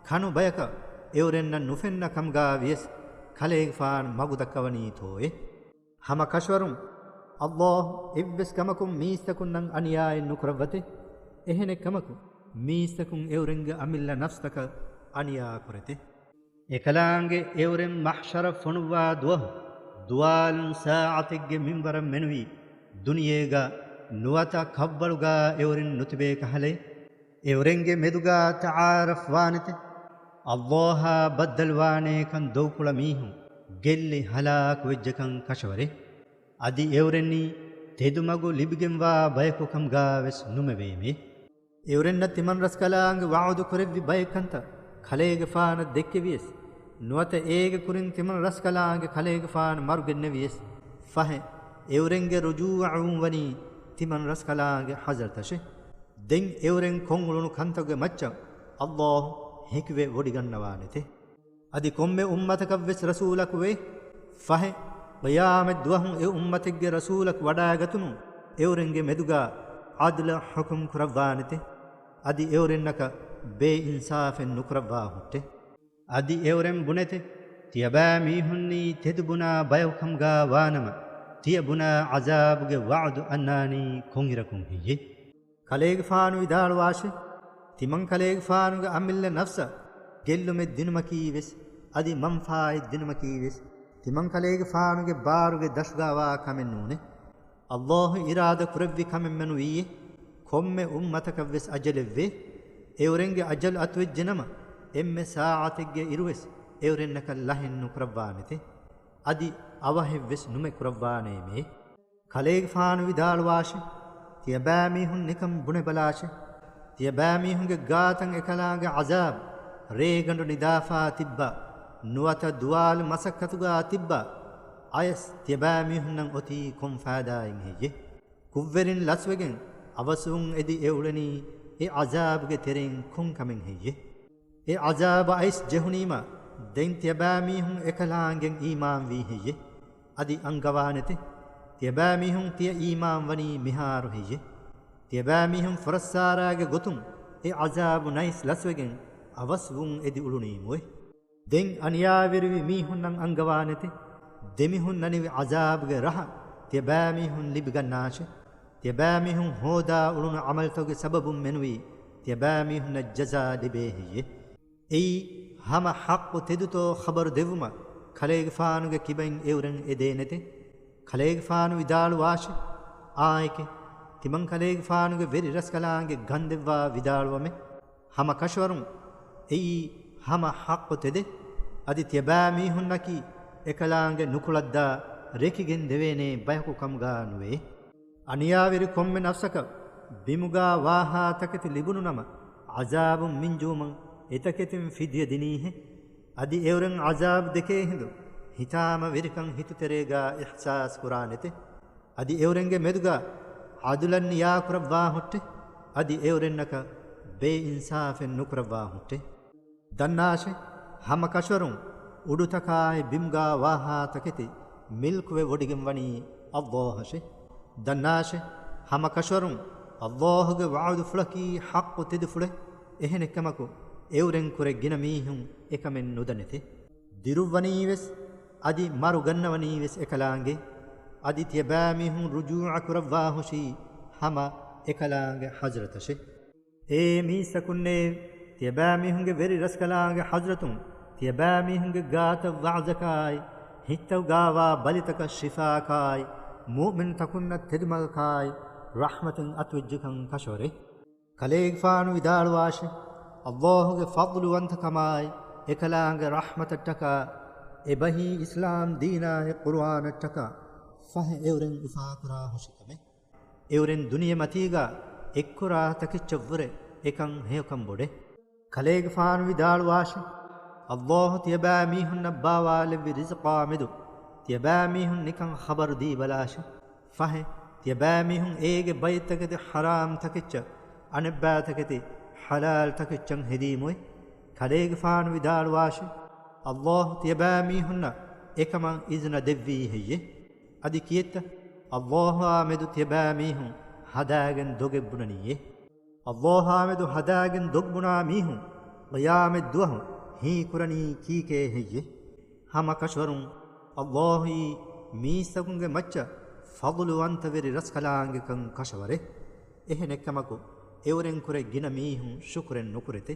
ކަނު ބަޔަކަށް އެއުރެންނަށް ނުފެންނަ ކަމުގާ ވިޔަސް، ކަލޭގެފާނު މަގު ދައްކަވަނީތޯއޭ؟ ހަމަ ކަށަވަރުން، ﷲ އެއްވެސް ކަމަކުން މީސްތަކުންނަށް އަނިޔާއެއް ނުކުރައްވަތޭ. އެހެނެއް ކަމަކު، މީސްތަކުން އެއުރެންގެ އަމިއްލަ ނަފްސްތަކަށް އަނިޔާ ކުރެތޭ. އެކަލާނގެ އެއުރެން މަޙްޝަރަށް ފޮނުއްވާ ދުވަހު، ދުވާލުން ސާޢަތެއްގެ މިންވަރަށް މެނުވީ، ދުނިޔޭގަ ނުވަތަ ކަށްވަޅުގަ އެއުރެން ނުތިބޭ ކަހަލައެއް. އެއުރެންގެ މެދުގަ ތަޢާރަފް ވާނެތެ. ﷲ އާ ބައްދަލުވާނޭކަން ދޮގުކުޅަ މީހުން ގެއްލި ހަލާކުވެއްޖެކަން ކަށަވަރޭ. އަދި އެއުރެންނީ ތެދުމަގު ލިބިގެންވާ ބަޔަކު ކަމުގަ ވެސް ނުމެވޭމޭ. އެއުރެންނަށް ތިމަން ރަސްކަލާނގެ ވަޢުދު ކުރެއްވި ބައެއްކަންތައް ކަލޭގެފާނަށް ދެއްކެވިޔަސް، ނުވަތަ އޭގެ ކުރިން ތިމަން ރަސްކަލާނގެ ކަލޭގެފާނު މަރުގެންނެވިޔަސް، ފަހެ، އެއުރެންގެ ރުޖޫޢަވުން ވަނީ ތިމަން ރަސްކަލާނގެ ޙަޟްރަތަށެ. ދެން އެއުރެން ކޮށްއުޅުނު ކަންތަކުގެ މައްޗަށް ﷲ ހެކިވެ ވޮޑިގަންނަވާނެތެ. އަދި ކޮންމެ އުއްމަތަކަށްވެސް ރަސޫލަކު ވޭ. ފަހެ، ޤިޔާމަތް ދުވަހު އެ އުއްމަތެއްގެ ރަސޫލަކު ވަޑައިގަތުމުން އެއުރެންގެ މެދުގަ ޢަދްލަށް ޙުކުމް ކުރައްވާނެތެ. އަދި އެއުރެންނަކަށް ބޭއިންސާފެއް ނުކުރައްވާ ހުއްޓެ. އަދި އެއުރެން ބުނެތެ، ތިޔަބައިމީހުންނީ ތެދު ބުނާ ބަޔަކު ކަމުގަ ވާނަމަ، ތިޔަ ބުނާ ޢަޒާބުގެ ވަޢުދު އަންނާނީ ކޮންއިރަކުން ހެއްޔެ؟ ކަލޭގެފާނު ވިދާޅުވާށެ، ތިމަން ކަލޭގެފާނުގެ އަމިއްލަ ނަފްސަށް ގެއްލުމެއް ދިނުމަކީވެސް، އަދި މަންފާއެއް ދިނުމަކީވެސް، ތިމަން ކަލޭގެފާނުގެ ބާރުގެ ދަށުގަވާ ކަމެއް ނޫނޭ. ﷲ އިރާދަ ކުރެއްވި ކަމެއް މެނުވީއޭ. ކޮންމެ އުއްމަތަކަށްވެސް އަޖަލެއްވޭ. އެއުރެންގެ އަޖަލު އަތުވެއްޖެނަމަ، އެންމެ ސާޢަތެއްގެ އިރުވެސް އެއުރެންނަކަށް ލަހެއް ނުކުރައްވާނެތެ. އަދި އަވަހެއްވެސް ނުމެ ކުރައްވާނޭމޭ. ކަލޭގެފާނު ވިދާޅުވާށެ، ތިޔަބައިމީހުން ނިކަން ބުނެބަލާށެ. ތިޔަބައިމީހުންގެ ގާތަށް އެކަލާނގެ ޢަޒާބު ރޭގަނޑު ނިދާފާ ތިއްބާ، ނުވަތަ ދުވާލު މަސައްކަތުގާ ތިއްބާ، އަޔަސް ތިޔަބައިމީހުންނަށް އޮތީ ކޮން ފައިދާއެއް ހެއްޔެ؟ ކުށްވެރިން ލަސްވެގެން އަވަސްވުން އެދި އެ އުޅެނީ އެ ޢަޒާބުގެ ތެރެއިން ކޮން ކަމެއް ހެއްޔެ؟ އެ ޢަޒާބު އައިސް ޖެހުނީމަ، ދެން ތިޔަބައިމީހުން އެކަލާނގެން އީމާންވީ ހެއްޔެ؟ އަދި އަންގަވާނެތެ، ތިޔަބައިމީހުން ތިޔަ އީމާންވަނީ މިހާރު ހެއްޔެ؟ ތިޔަބައިމީހުން ފުރައްސާރާގެ ގޮތުން އެ ޢަޒާބު ނައިސް ލަސްވެގެން އަވަސްވުން އެދި އުޅުނީމުއޭ. ދެން އަނިޔާވެރިވި މީހުންނަށް އަންގަވާނެތެ، ދެމިހުން ނަނިވި ޢަޒާބުގެ ރަހަ ތިޔަބައިމީހުން ލިބިގަންނާށެ. ތިޔަބައިމީހުން ހޯދާ އުޅުނު ޢަމަލުތަކުގެ ސަބަބުން މެނުވީ ތިޔަބައިމީހުންނަށް ޖަޒާ ލިބޭ ހެއްޔެ؟ އެއީ ހަމަ ޙައްޤު ތެދުތޯ ޚަބަރު ދެއްވުމަށް ކަލޭގެފާނުގެ ކިބައިން އެއުރެން އެދޭނެތެ. ކަލޭގެފާނު ވިދާޅުވާށެ، އާނއެކޭ، ތިމަން ކަލޭގެފާނުގެ ވެރި ރަސްކަލާނގެ ގަންދެއްވާ ވިދާޅުވަމެ. ހަމަ ކަށަވަރުން އެއީ ހަމަ ޙައްޤު ތެދެއް. އަދި ތިޔަބައިމީހުންނަކީ އެކަލާނގެ ނުކުޅައްދާ ރެކިގެން ދެވޭނޭ ބަޔަކު ކަމުގާ ނުވޭ. އަނިޔާވެރި ކޮންމެ ނަފްސަކަށް ބިމުގާ ވާހާ ތަކެތި ލިބުނު ނަމަ، ޢަޒާބުން މިންޖުވުމަށް އެތަކެތިން ފިދިޔަ ދިނީހެއް. އަދި އެއުރެން ޢަޒާބު ދެކޭ ހިނދު ހިތާމަވެރިކަން ހިތުތެރޭގާ އިޙްސާސް ކުރާނެތެ. އަދި އެއުރެންގެ މެދުގާ ޢަދުލަށް ނިޔާކުރައްވާ ހުއްޓެ. އަދި އެއުރެންނަކަށް ބޭއިންސާފެއް ނުކުރައްވާ ހުއްޓެ. ދަންނާށެ، ހަމަ ކަށަވަރުން އުޑުތަކާއި ބިމުގާ ވާހާ ތަކެތި މިލްކުވެ ވޮޑިގެންވަނީ އައްލާހަށެ. ދަންނާށެ، ހަމަ ކަށަވަރުން އައްލާހުގެ ވަޢުދުފުޅަކީ ޙައްޤު ތެދުފުޅެއް. އެހެނެއްކަމަކު، އެއުރެން ކުރެ ގިނަ މީހުން އެކަމެއް ނުދަނެތެ. ދިރުއްވަނީވެސް، އަދި މަރު ގަންނަވަނީވެސް އެކަލާނގެ. އަދި ތިޔަބައިމީހުން ރުޖޫޢަ ކުރައްވާ ހުށީ ހަމަ އެކަލާނގެ ޙަޟްރަތަށެ. އޭ މީސްތަކުންނޭ، ތިޔަބައިމީހުންގެ ވެރި ރަސްކަލާނގެ ޙަޟްރަތުން، ތިޔަބައިމީހުންގެ ގާތަށް ވަޢުޒަކާއި، ހިތްތަކުގާވާ ބަލިތަކަށް ޝިފާއަކާއި، މުއުމިނުތަކުންނަށް ތެދުމަގަކާއި، ރަޙްމަތެއް އަތުވެއްޖެކަން ކަށަވަރޭ. ކަލޭގެފާނު ވިދާޅުވާށެ، އައްލާހުގެ ފަޟްލުވަންތަކަމާއި، އެކަލާނގެ ރަޙްމަތަށްޓަކާ، އެބަހީ އިސްލާމް ދީނާއި ޤުރުއާނަށްޓަކާ، ފަހެ އެއުރެން އުފާކުރާ ހުށިކަމެއް. އެއުރެން ދުނިޔެމަތީގާ އެއްކުރާ ތަކެއްޗަށްވުރެ އެކަން ހެޔޮކަން ބޮޑެ. ކަލޭގެފާނު ވިދާޅުވާށެ، އައްލާހު ތިޔަބައިމީހުންނަށް ބާވާލެއްވި ރިޒުޤާ މެދު ތިޔަބައިމީހުން ނިކަން ޚަބަރު ދީބަލާށެ. ފަހެ، ތިޔަބައިމީހުން އޭގެ ބައެއްތަކެތި ޙަރާމް ތަކެއްޗަށް، އަނެއްބައިތަކެތި ޙަލާލް ތަކެއްޗަށް ހެދީމުވެ. ކަލޭގެފާނު ވިދާޅުވާށެ، އައްލާހު ތިޔަބައިމީހުންނަށް އެކަމަށް އިޒުނަ ދެއްވީ ހެއްޔެ؟ އަދި ކިއެއްތަ؟ އައްލާހާ މެދު ތިޔަބައިމީހުން ހަދާގެން ދޮގެއް ބުނަނީއޭ؟ އައްލާހާ މެދު ހަދާގެން ދޮގުބުނާ މީހުން ޤިޔާމަތް ދުވަހު ހީކުރަނީ ކީކޭ ހެއްޔެ؟ ހަމަ ކަށަވަރުން އައްލާހީ މީސްތަކުންގެ މައްޗަށް ފަޟުލުވަންތަވެރި ރަސްކަލާނގެކަން ކަށަވަރޭ. އެހެނެއްކަމަކު، އެއުރެން ކުރެ ގިނަ މީހުން ޝުކުރެއް ނުކުރެތެ.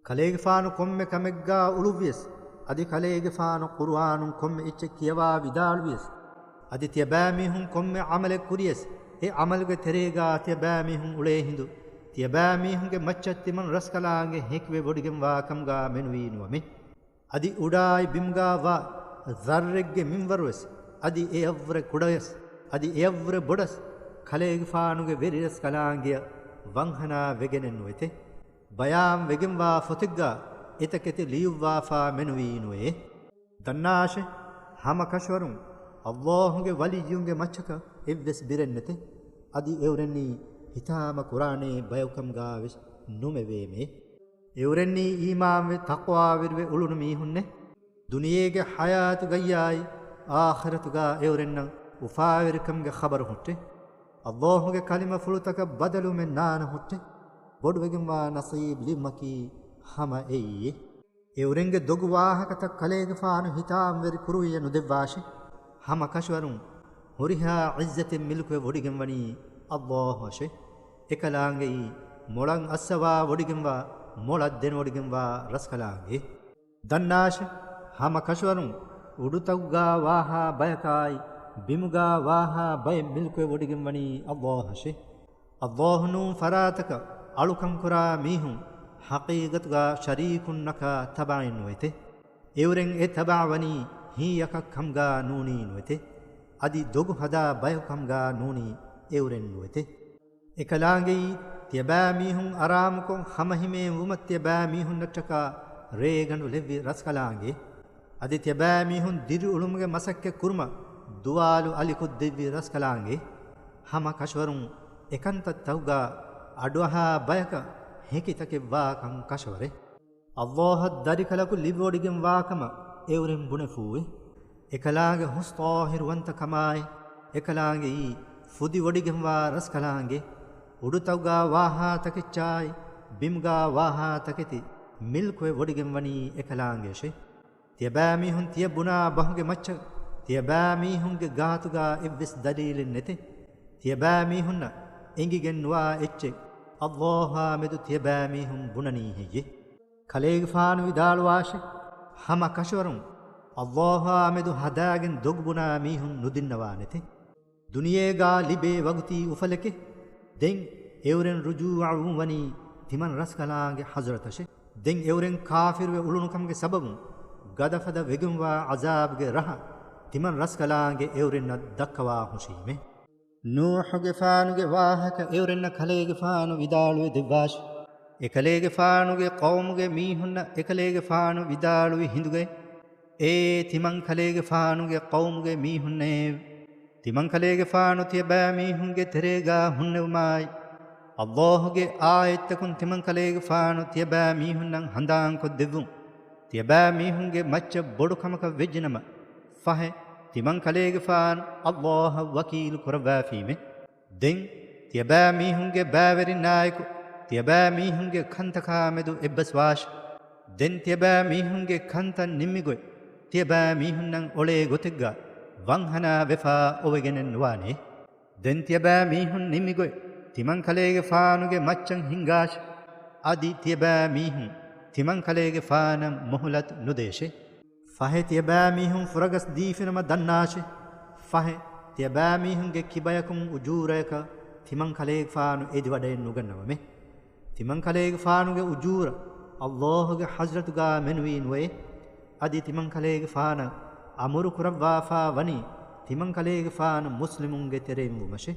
ކަލޭގެފާނު ކޮންމެ ކަމެއްގާ އުޅުއްވިޔަސް، އަދި ކަލޭގެފާނު ޤުރުއާނުން ކޮންމެ އެއްޗެއް ކިޔަވާ ވިދާޅުވިޔަސް، އަދި ތިޔަބައިމީހުން ކޮންމެ ޢަމަލެއް ކުރިޔަސް، އެ ޢަމަލުގެ ތެރޭގާ ތިޔަބައިމީހުން އުޅޭ ހިނދު، ތިޔަބައިމީހުންގެ މައްޗަށް ތިމަން ރަސްކަލާނގެ ހެކިވެ ވޮޑިގެންވާ ކަމުގާ މެނުވީ ނުވަމޭ. އަދި އުޑާއި ބިމުގާ ވާ ޛައްރެއްގެ މިންވަރުވެސް، އަދި އެއަށްވުރެ ކުޑަޔަސް، އަދި އެއަށްވުރެ ބޮޑަސް، ކަލޭގެފާނުގެ ވެރިރަސްކަލާނގެއަށް ވަންހަނާ ވެގެނެއް ނުވެތެ. ބަޔާން ވެގެންވާ ފޮތެއްގާ އެތަކެތި ލިޔުއްވާފާ މެނުވީ ނުވެޔޭ. ދަންނާށެ، ހަމަ ކަށަވަރުން އައްލާހުގެ ވަލިއްޔުންގެ މައްޗަކަށް އެއްވެސް ބިރެއް ނެތެ. އަދި އެއުރެންނީ ހިތާމަ ކުރާނޭ ބަޔަކު ކަމުގާވެސް ނުމެވޭމޭ. އެއުރެންނީ އީމާންވެ ތަޤްވާވެރިވެ އުޅުނު މީހުންނޭ. ދުނިޔޭގެ ޙަޔާތުގައްޔާއި، އާޚިރަތުގާ އެއުރެންނަށް އުފާވެރިކަމުގެ ޚަބަރު ހުއްޓެ. އައްލާހުގެ ކަލިމަފުޅުތަކަށް ބަދަލުމެއް ނާންނަ ހުއްޓެ. ބޮޑުވެގެންވާ ނަޞީބް ލިބުމަކީ ހަމަ އެއީއޭ. އެއުރެންގެ ދޮގު ވާހަކަތައް ކަލޭގެފާނު ހިތާމަވެރި ކުރުވިއްޔަ ނުދެއްވާށެ. ހަމަ ކަށަވަރުން ހުރިހާ ޢިއްޒަތެއް މިލްކުވެ ވޮޑިގެންވަނީ އައްލާހުއަށެ. އެކަލާނގެއީ މޮޅަށް އައްސަވާ ވޮޑިގެންވާ، މޮޅަށް ދެން ވޮޑިގެންވާ ރަސްކަލާނގެ. ދަންނާށެ، ހަމަ ކަށަވަރުން އުޑުތަކުގާ ވާހާ ބަޔަކާއި، ބިމުގާ ވާހާ ބައެއް މިލްކުވެ ވޮޑިގެންވަނީ އައްލާހަށެ. އައްލާހު ނޫން ފަރާތަކަށް އަޅުކަން ކުރާ މީހުން ޙަޤީޤަތުގާ ޝަރީކުންނަކާ ތަބަޢެއް ނުވެތެ. އެއުރެން އެ ތަބަޢަށް ވަނީ ހިތްޔަކަށް ކަމުގާ ނޫނީ ނުވެތެ. އަދި ދޮގު ހަދާ ބަޔަކު ކަމުގާ ނޫނީ އެއުރެން ނުވެތެ. އެކަލާނގެއީ ތިޔަބައިމީހުން އަރާމުކޮށް ހަމަހިމޭން ވުމަށް ތިޔަބައިމީހުންނަށްޓަކާ ރޭގަނޑު ލެއްވި ރަސްކަލާނގެ. އަދި ތިޔަބައިމީހުން ދިރިއުޅުމުގެ މަސައްކަތް ކުރުމަށް ދުވާލު އަލިކޮށްދެއްވި ރަސްކަލާނގެ. ހަމަ ކަށަވަރުން އެކަންތައްތަކުގާ އަޑުއަހާ ބަޔަކަށް ހެކިތަކެއް ވާކަން ކަށަވަރެއް. އައްލާހަށް ދަރިކަލަކު ލިބިވޮޑިގެންވާކަމަށް އެއުރެން ބުނެފޫވެ. އެކަލާނގެ ހުސް ޠާހިރުވަންތަކަމާއި، އެކަލާނގެއީ ފުދިވޮޑިގެންވާ ރަސްކަލާނގެ. އުޑުތަކުގާ ވާހާ ތަކެއްޗާއި، ބިމުގާ ވާހާ ތަކެތި މިލްކުވެ ވޮޑިގެންވަނީ އެކަލާނގެއަށެ. ތިޔަބައިމީހުން ތިޔަ ބުނާ ބަހުގެ މައްޗަށް ތިޔަބައިމީހުންގެ ގާތުގާ އެއްވެސް ދަލީލެއް ނެތެ. ތިޔަބައިމީހުންނަށް އެނގިގެން ނުވާ އެއްޗެއް އައްލާހާ މެދު ތިޔަބައިމީހުން ބުނަނީ ހެއްޔެ؟ ކަލޭގެފާނު ވިދާޅުވާށެ، ހަމަ ކަށަވަރުން އައްލާހާ މެދު ހަދާގެން ދޮގުބުނާ މީހުން ނުދިންނަވާނެތެ. ދުނިޔޭގާ ލިބޭ ވަގުތީ އުފަލެކޭ. ދެން އެއުރެން ރުޖޫޢަވުން ވަނީ ތިމަން ރަސްކަލާނގެ ޙަޟްރަތަށެ. ދެން އެއުރެން ކާފިރުވެ އުޅުނުކަމުގެ ސަބަބުން ގަދަފަދަ ވެގެންވާ ޢަޒާބުގެ ރަހަ ތިމަން ރަސްކަލާނގެ އެއުރެންނަށް ދައްކަވާ ހުށީމޭ. ނޫޙުގެފާނުގެ ވާހަކަ އެއުރެންނަށް ކަލޭގެފާނު ވިދާޅުވެ ދެއްވާށި. އެކަލޭގެފާނުގެ ޤައުމުގެ މީހުންނަށް އެކަލޭގެފާނު ވިދާޅުވި ހިނދުގައި، އޭ ތިމަންކަލޭގެފާނުގެ ޤައުމުގެ މީހުންނޭވެ! ތިމަންކަލޭގެފާނު ތިޔަބައިމީހުންގެ ތެރޭގާ ހުންނެވުމާއި، ﷲ ގެ އާޔަތްތަކުން ތިމަންކަލޭގެފާނު ތިޔަބައިމީހުންނަށް ހަނދާންކޮށްދެއްވުން، ތިޔަބައިމީހުންގެ މައްޗަށް ބޮޑު ކަމަކަށް ވެއްޖެނަމަ، ފަހެ، ތިމަންކަލޭގެފާނު ﷲ އަށް ވަކީލު ކުރައްވާފީމެ. ދެން ތިޔަބައިމީހުންގެ ބައިވެރިންނާއެކު، ތިޔަބައިމީހުންގެ ކަންތަކާމެދު އެއްބަސްވާށި. ދެން ތިޔަބައިމީހުންގެ ކަންތައް ނިންމިގޮތް، ތިޔަބައިމީހުންނަށް އޮޅޭ ގޮތެއްގަ ވަންހަނާ ވެފާ އޮވެގެނެއް ނުވާނެ. ދެން ތިޔަބައިމީހުން ނިންމިގޮތް، ތިމަންކަލޭގެފާނުގެ މައްޗަށް ހިންގާށި. އަދި ތިޔަބައިމީހުން ތިމަންކަލޭގެފާނަށް މުހުލަތު ނުދޭށެ. ފަހެ ތިޔަބައިމީހުން ފުރަގަސް ދީފިނަމަ ދަންނާށި. ފަހެ ތިޔަބައިމީހުންގެ ކިބަޔަކުން އުޖޫރަޔަކަށް ތިމަންކަލޭގެފާނު އެދިވަޑައެއް ނުގަންނަވަމެ. ތިމަންކަލޭގެފާނުގެ އުޖޫރަ ﷲ ގެ ޙަޟްރަތުގާ މެނުވީ ނުވޭ. އަދި ތިމަންކަލޭގެފާނަށް އަމުރު ކުރައްވާފާ ވަނީ ތިމަންކަލޭގެފާނު މުސްލިމުންގެ ތެރެއިން ވުމަށެ.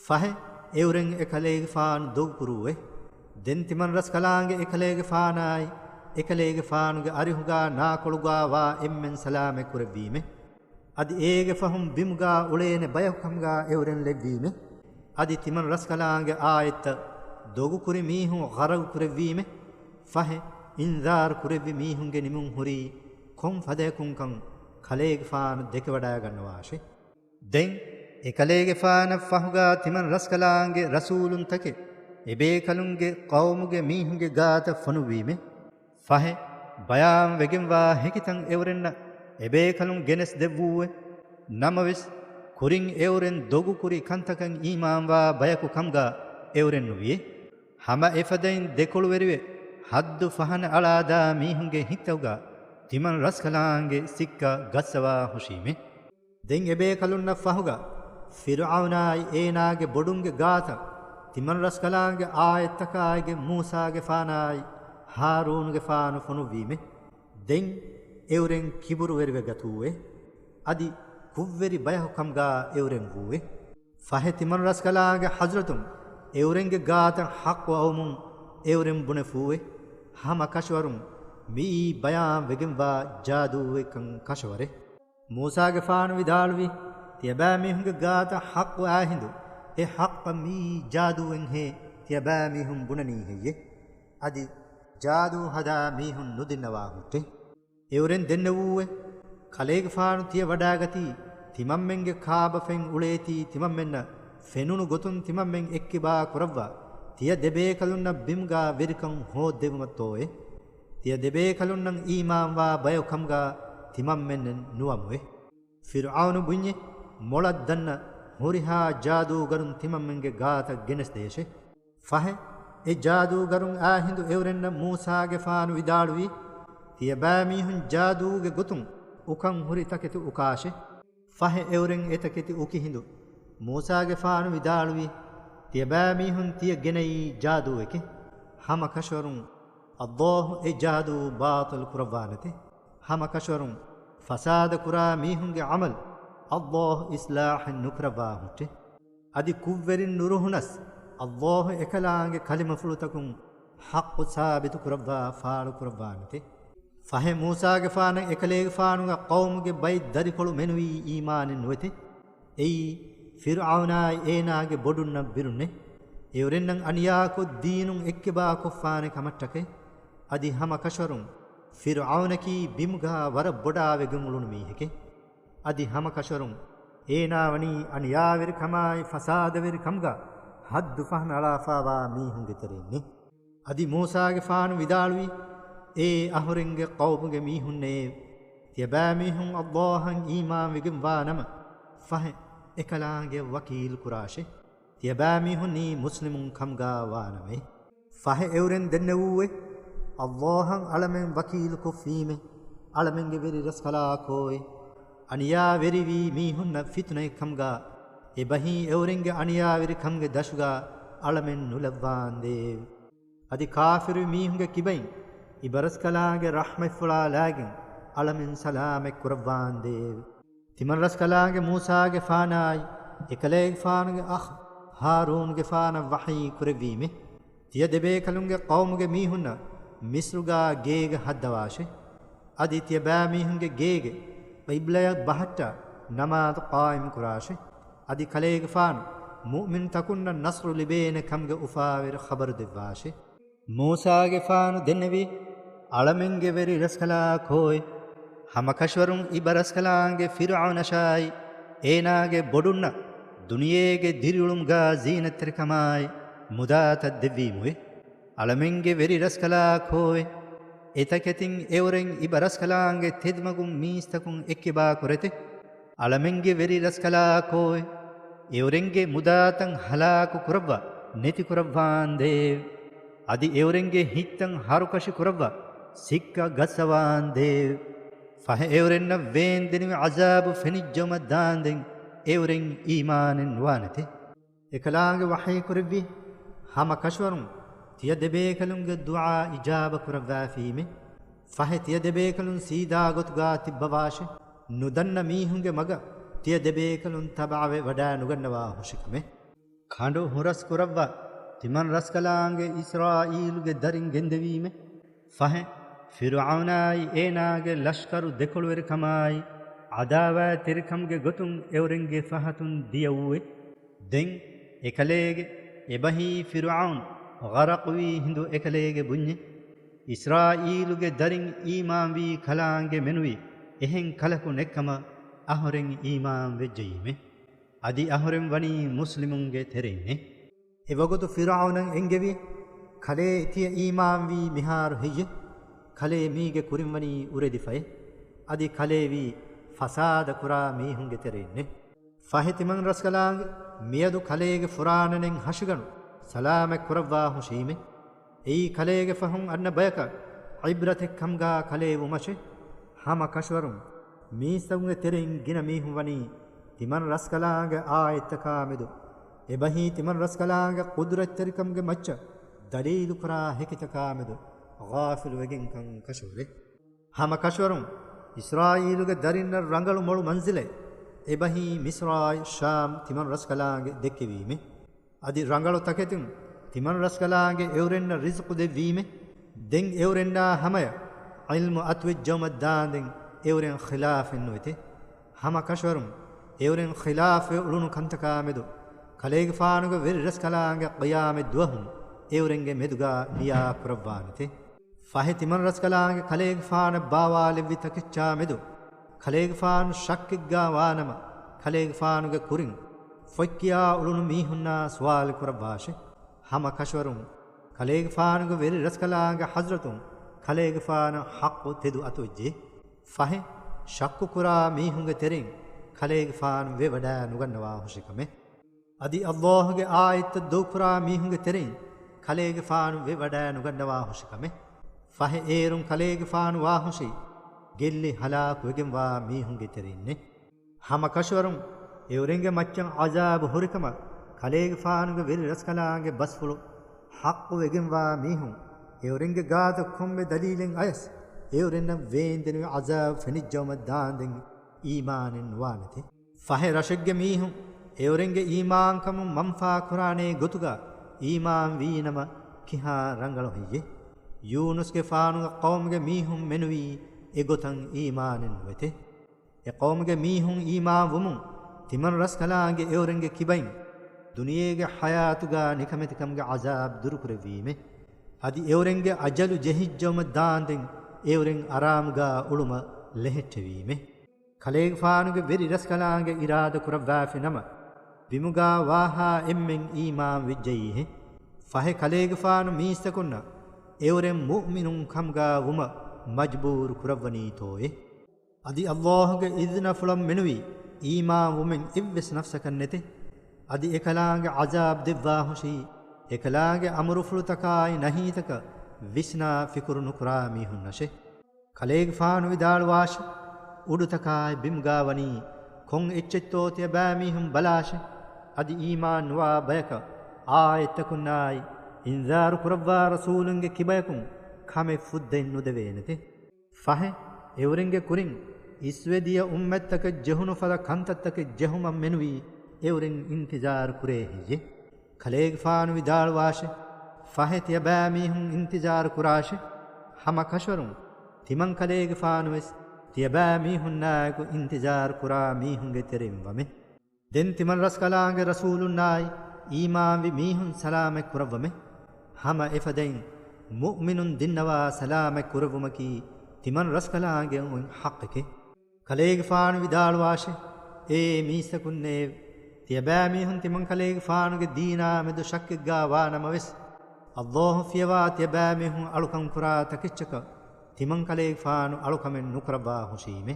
ފަހެ އެއުރެން އެކަލޭގެފާނު ދޮގުކުރޫއެ. ދެން ތިމަން ރަސްކަލާނގެ އެކަލޭގެފާނާއި، އެކަލޭގެފާނުގެ އަރިހުގާ ނާކޮޅުގާ ވާ އެންމެން ސަލާމަތް ކުރެއްވީމެ. އަދި އޭގެ ފަހުން ބިމުގާ އުޅޭނެ ބަޔަކު ކަމުގާ އެއުރެން ލެއްވީމެ. އަދި ތިމަން ރަސްކަލާނގެ އާޔަތްތައް ދޮގުކުރި މީހުން ޣަރަގު ކުރެއްވީމެ. ފަހެ އިންޒާރު ކުރެއްވި މީހުންގެ ނިމުން ހުރީ ކޮން ފަދަޔަކުންކަން ކަލޭގެފާނު ދެކެވަޑައިގަންނަވާށެ. ދެން އެކަލޭގެފާނަށް ފަހުގާ ތިމަން ރަސްކަލާނގެ ރަސޫލުންތަކެއް އެބޭކަލުންގެ ޤައުމުގެ މީހުންގެ ގާތަށް ފޮނުއްވީމެ. ފަހެ ބަޔާން ވެގެންވާ ހެކިތަން އެއުރެންނަށް އެބޭކަލުން ގެނެސް ދެއްވޫއެ. ނަމަވެސް، ކުރިން އެއުރެން ދޮގުކުރި ކަންތަކަށް އީމާންވާ ބަޔަކު ކަމުގާ އެއުރެން ނުވިއެ. ހަމަ އެފަދައިން ދެކޮޅުވެރިވެ، ހައްދު ފަހަނަ އަޅާދާ މީހުންގެ ހިތްތަކުގާ ތިމަން ރަސްކަލާނގެ ސިއްކަ ގައްސަވާ ހުށީމެ. ދެން އެބޭކަލުންނަށް ފަހުގަ ފިރުޢައުނާއި އޭނާގެ ބޮޑުންގެ ގާތަށް ތިމަން ރަސްކަލާނގެ އާޔަތްތަކާއިގެން މޫސާގެފާނާއި ހާރޫނުގެފާނު ފޮނުއްވީމެ. ދެން އެއުރެން ކިބުރުވެރިވެ ގަތޫއެ. އަދި ކުށްވެރި ބަޔަކު ކަމުގާ އެއުރެން ވޫއެ. ފަހެ ތިމަން ރަސްކަލާނގެ ޙަޟްރަތުން އެއުރެންގެ ގާތަށް ޙައްޤު އައުމުން އެއުރެން ބުނެފޫއެ. ހަމަ ކަށަވަރުން މިއީ ބަޔާން ވެގެންވާ ޖާދޫއެއްކަން ކަށަވަރެއް. މޫސާގެފާނު ވިދާޅުވީ، ތިޔަބައިމީހުންގެ ގާތަށް ޙައްޤު އާހިނދު، އެ ޙައްޤަށް މިއީ ޖާދޫއެއްހޭ ތިޔަބައިމީހުން ބުނަނީ ހެއްޔެ؟ އަދި ޖާދޫ ހަދާ މީހުން ނުދިންނަވާ ހުއްޓެ. އެއުރެން ދެންނެވޫއެ، ކަލޭގެފާނު ތިޔަ ވަޑާގަތީ، ތިމަންމެންގެ ކާބަފައިން އުޅޭތީ ތިމަންމެންނަށް ފެނުނު ގޮތުން ތިމަންމެން އެއްކިބާ ކުރައްވާ، ތިޔަ ދެބޭކަލުންނަށް ބިމުގާ ވެރިކަން ހޯއްދެވުމަށްތޯއެ؟ ތިޔަ ދެބޭކަލުންނަށް އީމާންވާ ބަޔަކު ކަމުގާ ތިމަންމެންނެއް ނުވަމުއެ. ފިރުޢައުނު ބުންޏެ، މޮޅަށް ދަންނަ ހުރިހާ ޖާދޫގަރުން ތިމަންމެންގެ ގާތަށް ގެނެސްދޭށެ. ފަހެ، އެ ޖާދޫގަރުން އާހިނދު އެއުރެންނަށް މޫސާގެފާނު ވިދާޅުވީ، ތިޔަބައިމީހުން ޖާދޫގެ ގޮތުން އުކަން ހުރި ތަކެތި އުކާށެ. ފަހެ އެއުރެން އެތަކެތި އުކި ހިނދު، މޫސާގެފާނު ވިދާޅުވީ، ތިޔަބައިމީހުން ތިޔަ ގެނައީ ޖާދޫއެކޭ. ހަމަ ކަށަވަރުން ﷲ އެ ޖާދޫ ބާޠިލް ކުރައްވާނެތެ. ހަމަ ކަށަވަރުން ފަސާދަ ކުރާ މީހުންގެ ޢަމަލު ﷲ އިޞްލާޙެއް ނުކުރައްވާ ހުއްޓެ. އަދި ކުށްވެރިން ނުރުހުނަސް، ﷲ އެކަލާނގެ ކަލިމަފުޅުތަކުން ޙައްޤު ސާބިތު ކުރައްވާ ފާޅު ކުރައްވާނެތެ. ފަހެ މޫސާގެފާނަށް އެކަލޭގެފާނުގެ ޤައުމުގެ ބައެއް ދަރިކޮޅު މެނުވީ އީމާނެއް ނުވެތެ. އެއީ، ފިރުޢައުނާއި އޭނާގެ ބޮޑުންނަށް ބިރުންނެ. އެއުރެންނަށް އަނިޔާކޮށް ދީނުން އެއްކިބާކޮށްފާނެ ކަމަށްޓަކައި. އަދި ހަމަ ކަށަވަރުން ފިރުޢައުނަކީ ބިމުގާ ވަރަށް ބޮޑާވެގެން އުޅުނު މީހެކޭ. އަދި ހަމަ ކަށަވަރުން އޭނާ ވަނީ އަނިޔާވެރިކަމާއި ފަސާދަވެރިކަމުގަ ހައްދު ފަހަނަ އަޅާފާވާ މީހުންގެ ތެރެއިންނެ. އަދި މޫސާގެފާނު ވިދާޅުވީ، އޭ އަހުރެންގެ ޤައުމުގެ މީހުންނޭ! ތިޔަބައިމީހުން ﷲ އަށް އީމާންވެގެންވާ ނަމަ، ފަހެ އެކަލާނގެ ވަކީލު ކުރާށޭ. ތިޔަބައިމީހުންނީ މުސްލިމުން ކަމުގާ ވާނަމޭ. ފަހެ އެއުރެން ދެންނެވޫއެ، ﷲ އަށް އަޅަމެން ވަކީލުކޮށްފީމެ، އަޅަމެންގެ ވެރި ރަސްކަލާކޯއޭ. އަނިޔާވެރިވީ މީހުންނަށް ފިތުނައެއް ކަމުގާ އެބަހީ އެއުރެންގެ އަނިޔާވެރިކަމުގެ ދަށުގާ އަޅަމެން ނުލައްވާނދޭވެ. އަދި ކާފިރު މީހުންގެ ކިބައިން އިބަރަސްކަލާނގެ ރަޙްމަތްފުޅާ ލާގެން އަޅަމެން ސަލާމަތް ކުރައްވާނދޭވެ. ތިމަން ރަސްކަލާނގެ މޫސާގެފާނާއި އެކަލޭގެފާނުގެ އަޚް ހާރޫނުގެފާނަށް ވަޙީ ކުރެއްވީމެ. ތިޔަ ދެބޭކަލުންގެ ޤައުމުގެ މީހުންނަށް މިޞްރުގާ ގޭގަ ހައްދަވާށޭ. އަދި ތިޔަބައިމީހުންގެ ގޭގެ ޤިބްލަޔަށް ބަހައްޓާ ނަމާދު ޤާއިމު ކުރާށޭ. އަދި ކަލޭގެފާނު މުއުމިނުތަކުންނަށް ނަޞްރު ލިބޭނެ ކަމުގެ އުފާވެރި ޚަބަރު ދެއްވާށޭ. މޫސާގެފާނު ދެންނެވީ، އަޅަމެންގެ ވެރި ރަސްކަލާކޯއޭ! ހަމަކަށަވަރުން އިބަރަސްކަލާނގެ ފިރުޢައުނަށާއި އޭނާގެ ބޮޑުންނަށް ދުނިޔޭގެ ދިރިއުޅުމުގާ ޒީނަތްތެރިކަމާއި މުދާތައް ދެއްވީމުވެ. އަޅަމެންގެ ވެރި ރަސްކަލާކޯއޭ! އެތަކެތިން އެއުރެން އިބަރަސްކަލާނގެ ތެދުމަގުން މީސްތަކުން އެއްކިބާ ކުރެތެ. އަޅަމެންގެ ވެރި ރަސްކަލާކޯއޭ! އެއުރެންގެ މުދާތައް ހަލާކު ކުރައްވާ ނެތިކުރައްވާނދޭވެ! އަދި އެއުރެންގެ ހިތްތައް ހަރުކަށި ކުރައްވާ ސިއްކަ ގައްސަވާނދޭވެ! ފަހެ އެއުރެންނަށް ވޭންދެނިވި ޢަޒާބު ފެނިއްޖައުމަށް ދާންދެން އެއުރެން އީމާނެއް ނުވާނެތެ. އެކަލާނގެ ވަޙީ ކުރެއްވީ، ހަމަކަށަވަރުން ތިޔަ ދެބޭކަލުންގެ ދުޢާ އިޖާބަ ކުރައްވާފީމެ. ފަހެ ތިޔަ ދެބޭކަލުން ސީދާ ގޮތުގާ ތިއްބަވާށެ. ނުދަންނަ މީހުންގެ މަގަށް ތިޔަ ދެބޭކަލުން ތަބަޢަވެ ވަޑާނުގަންނަވާ ހުށިކަމެ. ކަނޑު ހުރަސް ކުރައްވާ ތިމަން ރަސްކަލާނގެ އިސްރާއީލުގެ ދަރިން ގެންދެވީމެ. ފަހެ، ފިރުޢައުނާއި އޭނާގެ ލަޝްކަރު ދެކޮޅުވެރިކަމާއި ޢަދާވާތްތެރިކަމުގެ ގޮތުން އެއުރެންގެ ފަހަތުން ދިޔައޫވެ. ދެން އެކަލޭގެ އެބަހީ ފިރުޢައުން ޣަރަޤުވީ ހިނދު އެކަލޭގެ ބުންޏެ. އިސްރާއީލުގެ ދަރިން އީމާންވީ ކަލާނގެ މެނުވީ އެހެން ކަލަކު ނެއްކަމަށް އަހުރެން އީމާން ވެއްޖައީމެ. އަދި އަހުރެން ވަނީ މުސްލިމުންގެ ތެރެއިންނެ. އެވަގުތު ފިރުޢައުނަށް އެންގެވި، ކަލޭ ތިޔަ އީމާންވީ މިހާރު ހެއްޔެ؟ ކަލޭ މީގެ ކުރިން ވަނީ އުރެދިފައޭ. އަދި ކަލޭ ވީ ފަސާދަ ކުރާ މީހުންގެ ތެރެއިންނެ. ފަހެ ތިމަން ރަސްކަލާނގެ މިއަދު ކަލޭގެ ފުރާނަނެން ހަށިގަނޑު ސަލާމަތް ކުރައްވާ ހުށީމެ. އެއީ ކަލޭގެ ފަހުން އަންނަ ބަޔަކަށް ޢިބްރަތެއް ކަމުގާ ކަލޭ ވުމަށެ. ހަމަ ކަށަވަރުން މީސްތަކުންގެ ތެރެއިން ގިނަ މީހުން ވަނީ ތިމަން ރަސްކަލާނގެ އާޔަތްތަކާ މެދު، އެބަހީ ތިމަން ރަސްކަލާނގެ ޤުދުރަތްތެރިކަމުގެ މައްޗަށް ދަލީލުކުރާ ހެކިތަކާ މެދު ޣާފިލުވެގެންކަން ކަށަވަރޭ. ހަމަ ކަށަވަރުން އިސްރާއީލުގެ ދަރިންނަށް ރަނގަޅު މޮޅު މަންޒިލެއް އެބަހީ މިޞްރާއި ޝާމް ތިމަން ރަސްކަލާނގެ ދެއްކެވީމެ. އަދި ރަނގަޅު ތަކެތިން ތިމަން ރަސްކަލާނގެ އެއުރެންނަށް ރިޒުޤު ދެއްވީމެ. ދެން އެއުރެންނާ ހަމަޔަށް ޢިލްމު އަތުވެއްޖައުމަށް ދާންދެން އެއުރެން ޚިލާފެއް ނުވެތެ. ހަމަ ކަށަވަރުން އެއުރެން ޚިލާފުވެ އުޅުނު ކަންތަކާ މެދު ކަލޭގެފާނުގެ ވެރި ރަސްކަލާނގެ ޤިޔާމަތް ދުވަހުން އެއުރެންގެ މެދުގާ ނިޔާ ކުރައްވާނެތެ. ފަހެ ތިމަން ރަސްކަލާނގެ ކަލޭގެފާނަށް ބާވާލެއްވި ތަކެއްޗާ މެދު ކަލޭގެފާނު ޝައްކެއްގާ ވާނަމަ، ކަލޭގެފާނުގެ ކުރިން ފޮތްކިޔާ އުޅުނު މީހުންނާ ސުވާލު ކުރައްވާށެ. ހަމަ ކަށަވަރުން ކަލޭގެފާނުގެ ވެރި ރަސްކަލާނގެ ޙަޟްރަތުން ކަލޭގެފާނަށް ޙައްޤު ތެދު އަތުވެއްޖެ. ފަހެ، ޝައްކު ކުރާ މީހުންގެ ތެރެއިން ކަލޭގެފާނު ވެވަޑާ ނުގަންނަވާ ހުށިކަމެއް. އަދި ﷲ ގެ އާޔަތްތައް ދޮގުކުރާ މީހުންގެ ތެރެއިން ކަލޭގެފާނު ވެވަޑާ ނުގަންނަވާ ހުށިކަމެއް. ފަހެ އޭރުން ކަލޭގެފާނު ވާހުށީ ގެއްލި ހަލާކުވެގެންވާ މީހުންގެ ތެރެއިންނެ. ހަމަ ކަށަވަރުން އެއުރެންގެ މައްޗަށް ޢަޒާބު ހުރިކަމަށް ކަލޭގެފާނުގެ ވެރި ރަސްކަލާނގެ ބަސްފުޅު ޙައްޤުވެގެންވާ މީހުން އެއުރެންގެ ގާތަށް ކޮންމެ ދަލީލެއް އަޔަސް އެއުރެންނަށް ވޭންދެނިވި ޢަޒާބު ފެނިއްޖައުމަށް ދާންދެން އީމާނެއް ނުވާނެތެ. ފަހެ ރަށެއްގެ މީހުން އެއުރެންގެ އީމާންކަމުން މަންފާ ކުރާނޭ ގޮތުގަ އީމާން ވީނަމަ ކިހާ ރަނގަޅު ހެއްޔެ؟ ޔޫނުސްގެފާނުގެ ޤައުމުގެ މީހުން މެނުވީ އެގޮތަށް އީމާނެއް ނުވެތެ. އެ ޤައުމުގެ މީހުން އީމާން ވުމުން ތިމަން ރަސްކަލާނގެ އެއުރެންގެ ކިބައިން ދުނިޔޭގެ ޙަޔާތުގަ ނިކަމެތިކަމުގެ ޢަޒާބު ދުރުކުރެއްވީމެ. އަދި އެއުރެންގެ އަޖަލު ޖެހިއްޖައުމަށް ދާންދެން އެއުރެން އަރާމުގަ އުޅުމަށް ލެހެއްޓެވީމެ. ކަލޭގެފާނުގެ ވެރި ރަސްކަލާނގެ އިރާދަ ކުރައްވާފި ނަމަ، ބިމުގާ ވާހާ އެންމެން އީމާން ވެއްޖައީހެ. ފަހެ ކަލޭގެފާނު މީސްތަކުންނަށް އެއުރެން މުއުމިނުން ކަމުގާ ވުމަށް މަޖްބޫރު ކުރައްވަނީތޯއެ؟ އަދި ﷲ ގެ އިޒްނަފުޅަށް މެނުވީ އީމާން ވުމެއް އެއްވެސް ނަފްސަކަށް ނެތެ. އަދި އެކަލާނގެ ޢަޒާބު ދެއްވާހުށީ، އެކަލާނގެ އަމުރުފުޅުތަކާއި ނަހީތަކަށް ވިސްނާ ފިކުރު ނުކުރާ މީހުންނަށެ. ކަލޭގެފާނު ވިދާޅުވާށި، އުޑުތަކާއި ބިމުގާ ވަނީ ކޮން އެއްޗެއްތޯ ތިޔަބައި މީހުން ބަލާށި. އަދި އީމާން ނުވާ ބަޔަކަށް އާޔަތްތަކުންނާއި އިންޒާރު ކުރައްވާ ރަސޫލުންގެ ކިބަޔަކުން ކަމެއް ފުއްދައެއް ނުދެވޭނެތެ. ފަހެ، އެއުރެންގެ ކުރިން އިސްވެ ދިޔަ އުއްމަތްތަކަށް ޖެހުނު ފަދަ ކަންތައްތަކެއް ޖެހުމަށް މެނުވީ އެއުރެން އިންތިޒާރު ކުރޭ ހެއްޔެ؟ ކަލޭގެފާނު ވިދާޅުވާށި، ފަހެ ތިޔަބައިމީހުން އިންތިޒާރު ކުރާށި. ހަމަ ކަށަވަރުން ތިމަންކަލޭގެފާނުވެސް ތިޔަބައިމީހުންނާއެކު އިންތިޒާރު ކުރާ މީހުންގެ ތެރެއިން ވަމެ. ދެން ތިމަން ރަސްކަލާނގެ ރަސޫލުންނާއި އީމާންވި މީހުން ސަލާމަތް ކުރައްވަމެ. ހަމަ އެފަދައިން މުއުމިނުން ދިންނަވާ ސަލާމަތް ކުރެއްވުމަކީ ތިމަން ރަސްކަލާނގެ އޮތް ޙައްޤެކޭ. ކަލޭގެފާނު ވިދާޅުވާށި، އޭ މީސްތަކުންނޭވެ! ތިޔަބައިމީހުން ތިމަންކަލޭގެފާނުގެ ދީނާ މެދު ޝައްކެއްގާ ވާނަމަވެސް، އައްލާހު ފިޔަވާ ތިޔަބައިމީހުން އަޅުކަން ކުރާ ތަކެއްޗަކަށް ތިމަންކަލޭގެފާނު އަޅުކަމެއް ނުކުރައްވާ ހުށީމެ.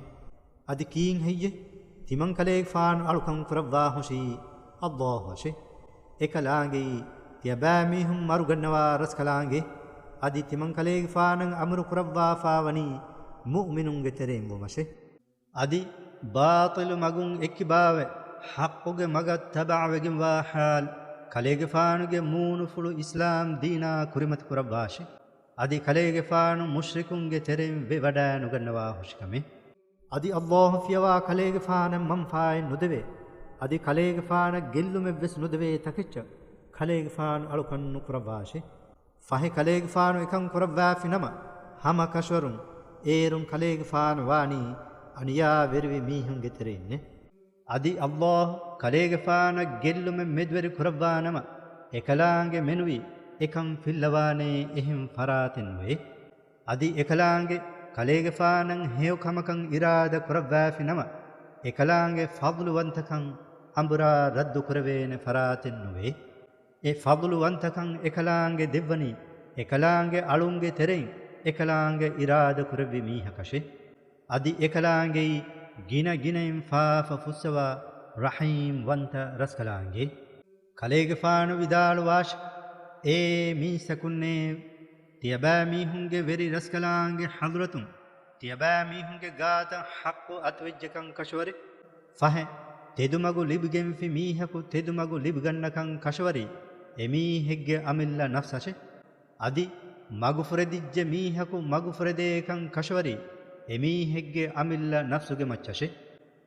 އަދި ކީއްހެއްޔެ ތިމަންކަލޭގެފާނު އަޅުކަން ކުރައްވާ ހުށީ އައްލާހުއަށެ. އެކަލާނގެއީ ތިޔަބައިމީހުން މަރުގަންނަވާ ރަސްކަލާނގެ. އަދި ތިމަންކަލޭގެފާނަށް އަމުރު ކުރައްވާފާވަނީ މުއުމިނުންގެ ތެރެއިން ވުމަށެ. އަދި ބާޠިލު މަގުން އެއްކިބާވެ، ޙައްޤުގެ މަގަށް ތަބަޢަވެގެންވާ ޙާލު، ކަލޭގެފާނުގެ މޫނުފުޅު އިސްލާމް ދީނާ ކުރިމަތި ކުރައްވާށި. އަދި ކަލޭގެފާނު މުޝްރިކުންގެ ތެރެއިން ވެވަޑައިނުގަންނަވާ ހުށިކަމެއް. އަދި އައްލާހު ފިޔަވާ ކަލޭގެފާނަށް މަންފާއެއް ނުދެވޭ. އަދި ކަލޭގެފާނަށް ގެއްލުމެއްވެސް ނުދެވޭ ތަކެއްޗަށް ކަލޭގެފާނު އަޅުކަން ނުކުރައްވާށި. ފަހެ ކަލޭގެފާނު އެކަން ކުރައްވާފިނަމަ، ހަމަ ކަށަވަރުން އޭރުން ކަލޭގެފާނު ވާނީ އަނިޔާވެރިވި މީހުންގެ ތެރެއިންނޭ. އަދި އައްލާހު ކަލޭގެފާނަށް ގެއްލުމެއް މެދުވެރި ކުރައްވާނަމަ، އެކަލާނގެ މެނުވީ އެކަން ފިއްލަވާނޭ އެހެން ފަރާތެއް ނުވޭ. އަދި އެކަލާނގެ ކަލޭގެފާނަށް ހެޔޮ ކަމަކަށް އިރާދަ ކުރައްވާފިނަމަ، އެކަލާނގެ ފަޟްލުވަންތަކަން އަނބުރާ ރައްދު ކުރެވޭނެ ފަރާތެއް ނުވޭ. އެ ފަޟްލުވަންތަކަން އެކަލާނގެ ދެއްވަނީ، އެކަލާނގެ އަޅުންގެ ތެރެއިން އެކަލާނގެ އިރާދަ ކުރެއްވި މީހަކަށެ. އަދި އެކަލާނގެއީ ގިނަ ގިނައިން ފާފަ ފުއްސަވާ ރަޙީމް ވަންތަ ރަސްކަލާނގެ. ކަލޭގެފާނު ވިދާޅުވާށި، އޭ މީސްތަކުންނޭވެ! ތިޔަބައިމީހުންގެ ވެރި ރަސްކަލާނގެ ޙަޟްރަތުން ތިޔަބައިމީހުންގެ ގާތަށް ޙައްޤު އަތުވެއްޖެކަން ކަށަވަރެއް. ފަހެ، ތެދުމަގު ލިބިގެންފި މީހަކު ތެދުމަގު ލިބިގަންނަކަން ކަށަވަރީ އެމީހެއްގެ އަމިއްލަ ނަފްސަށެ. އަދި މަގުފުރެދިއްޖެ މީހަކު މަގުފުރެދޭކަން ކަށަވަރީ އެމީހެއްގެ އަމިއްލަ ނަފްސުގެ މައްޗަށެ.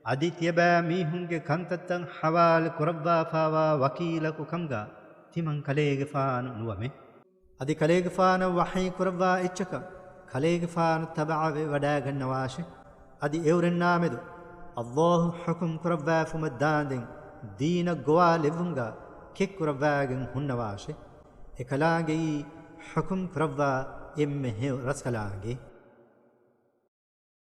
އަދި ތިޔަބައިމީހުންގެ ކަންތައްތައް ޙަވާލު ކުރައްވާފާވާ ވަކީލަކު ކަމުގަ ތިމަން ކަލޭގެފާނު ނުވަމެ. އަދި ކަލޭގެފާނަށް ވަޙީ ކުރައްވާ އެއްޗަކަށް ކަލޭގެފާނު ތަބަޢަވެ ވަޑައިގަންނަވާށި. އަދި އެއުރެންނާމެދު އައްލާހު ޙުކުމް ކުރައްވާފުމަށް ދާނދެން ދީނަށް ގޮވާލެއްވުމުގަ ކެތްކުރައްވާގެން ހުންނަވާށި. އެކަލާނގެއީ ޙުކުމް ކުރައްވާ އެންމެ ހެޔޮ ރަސްކަލާނގެ.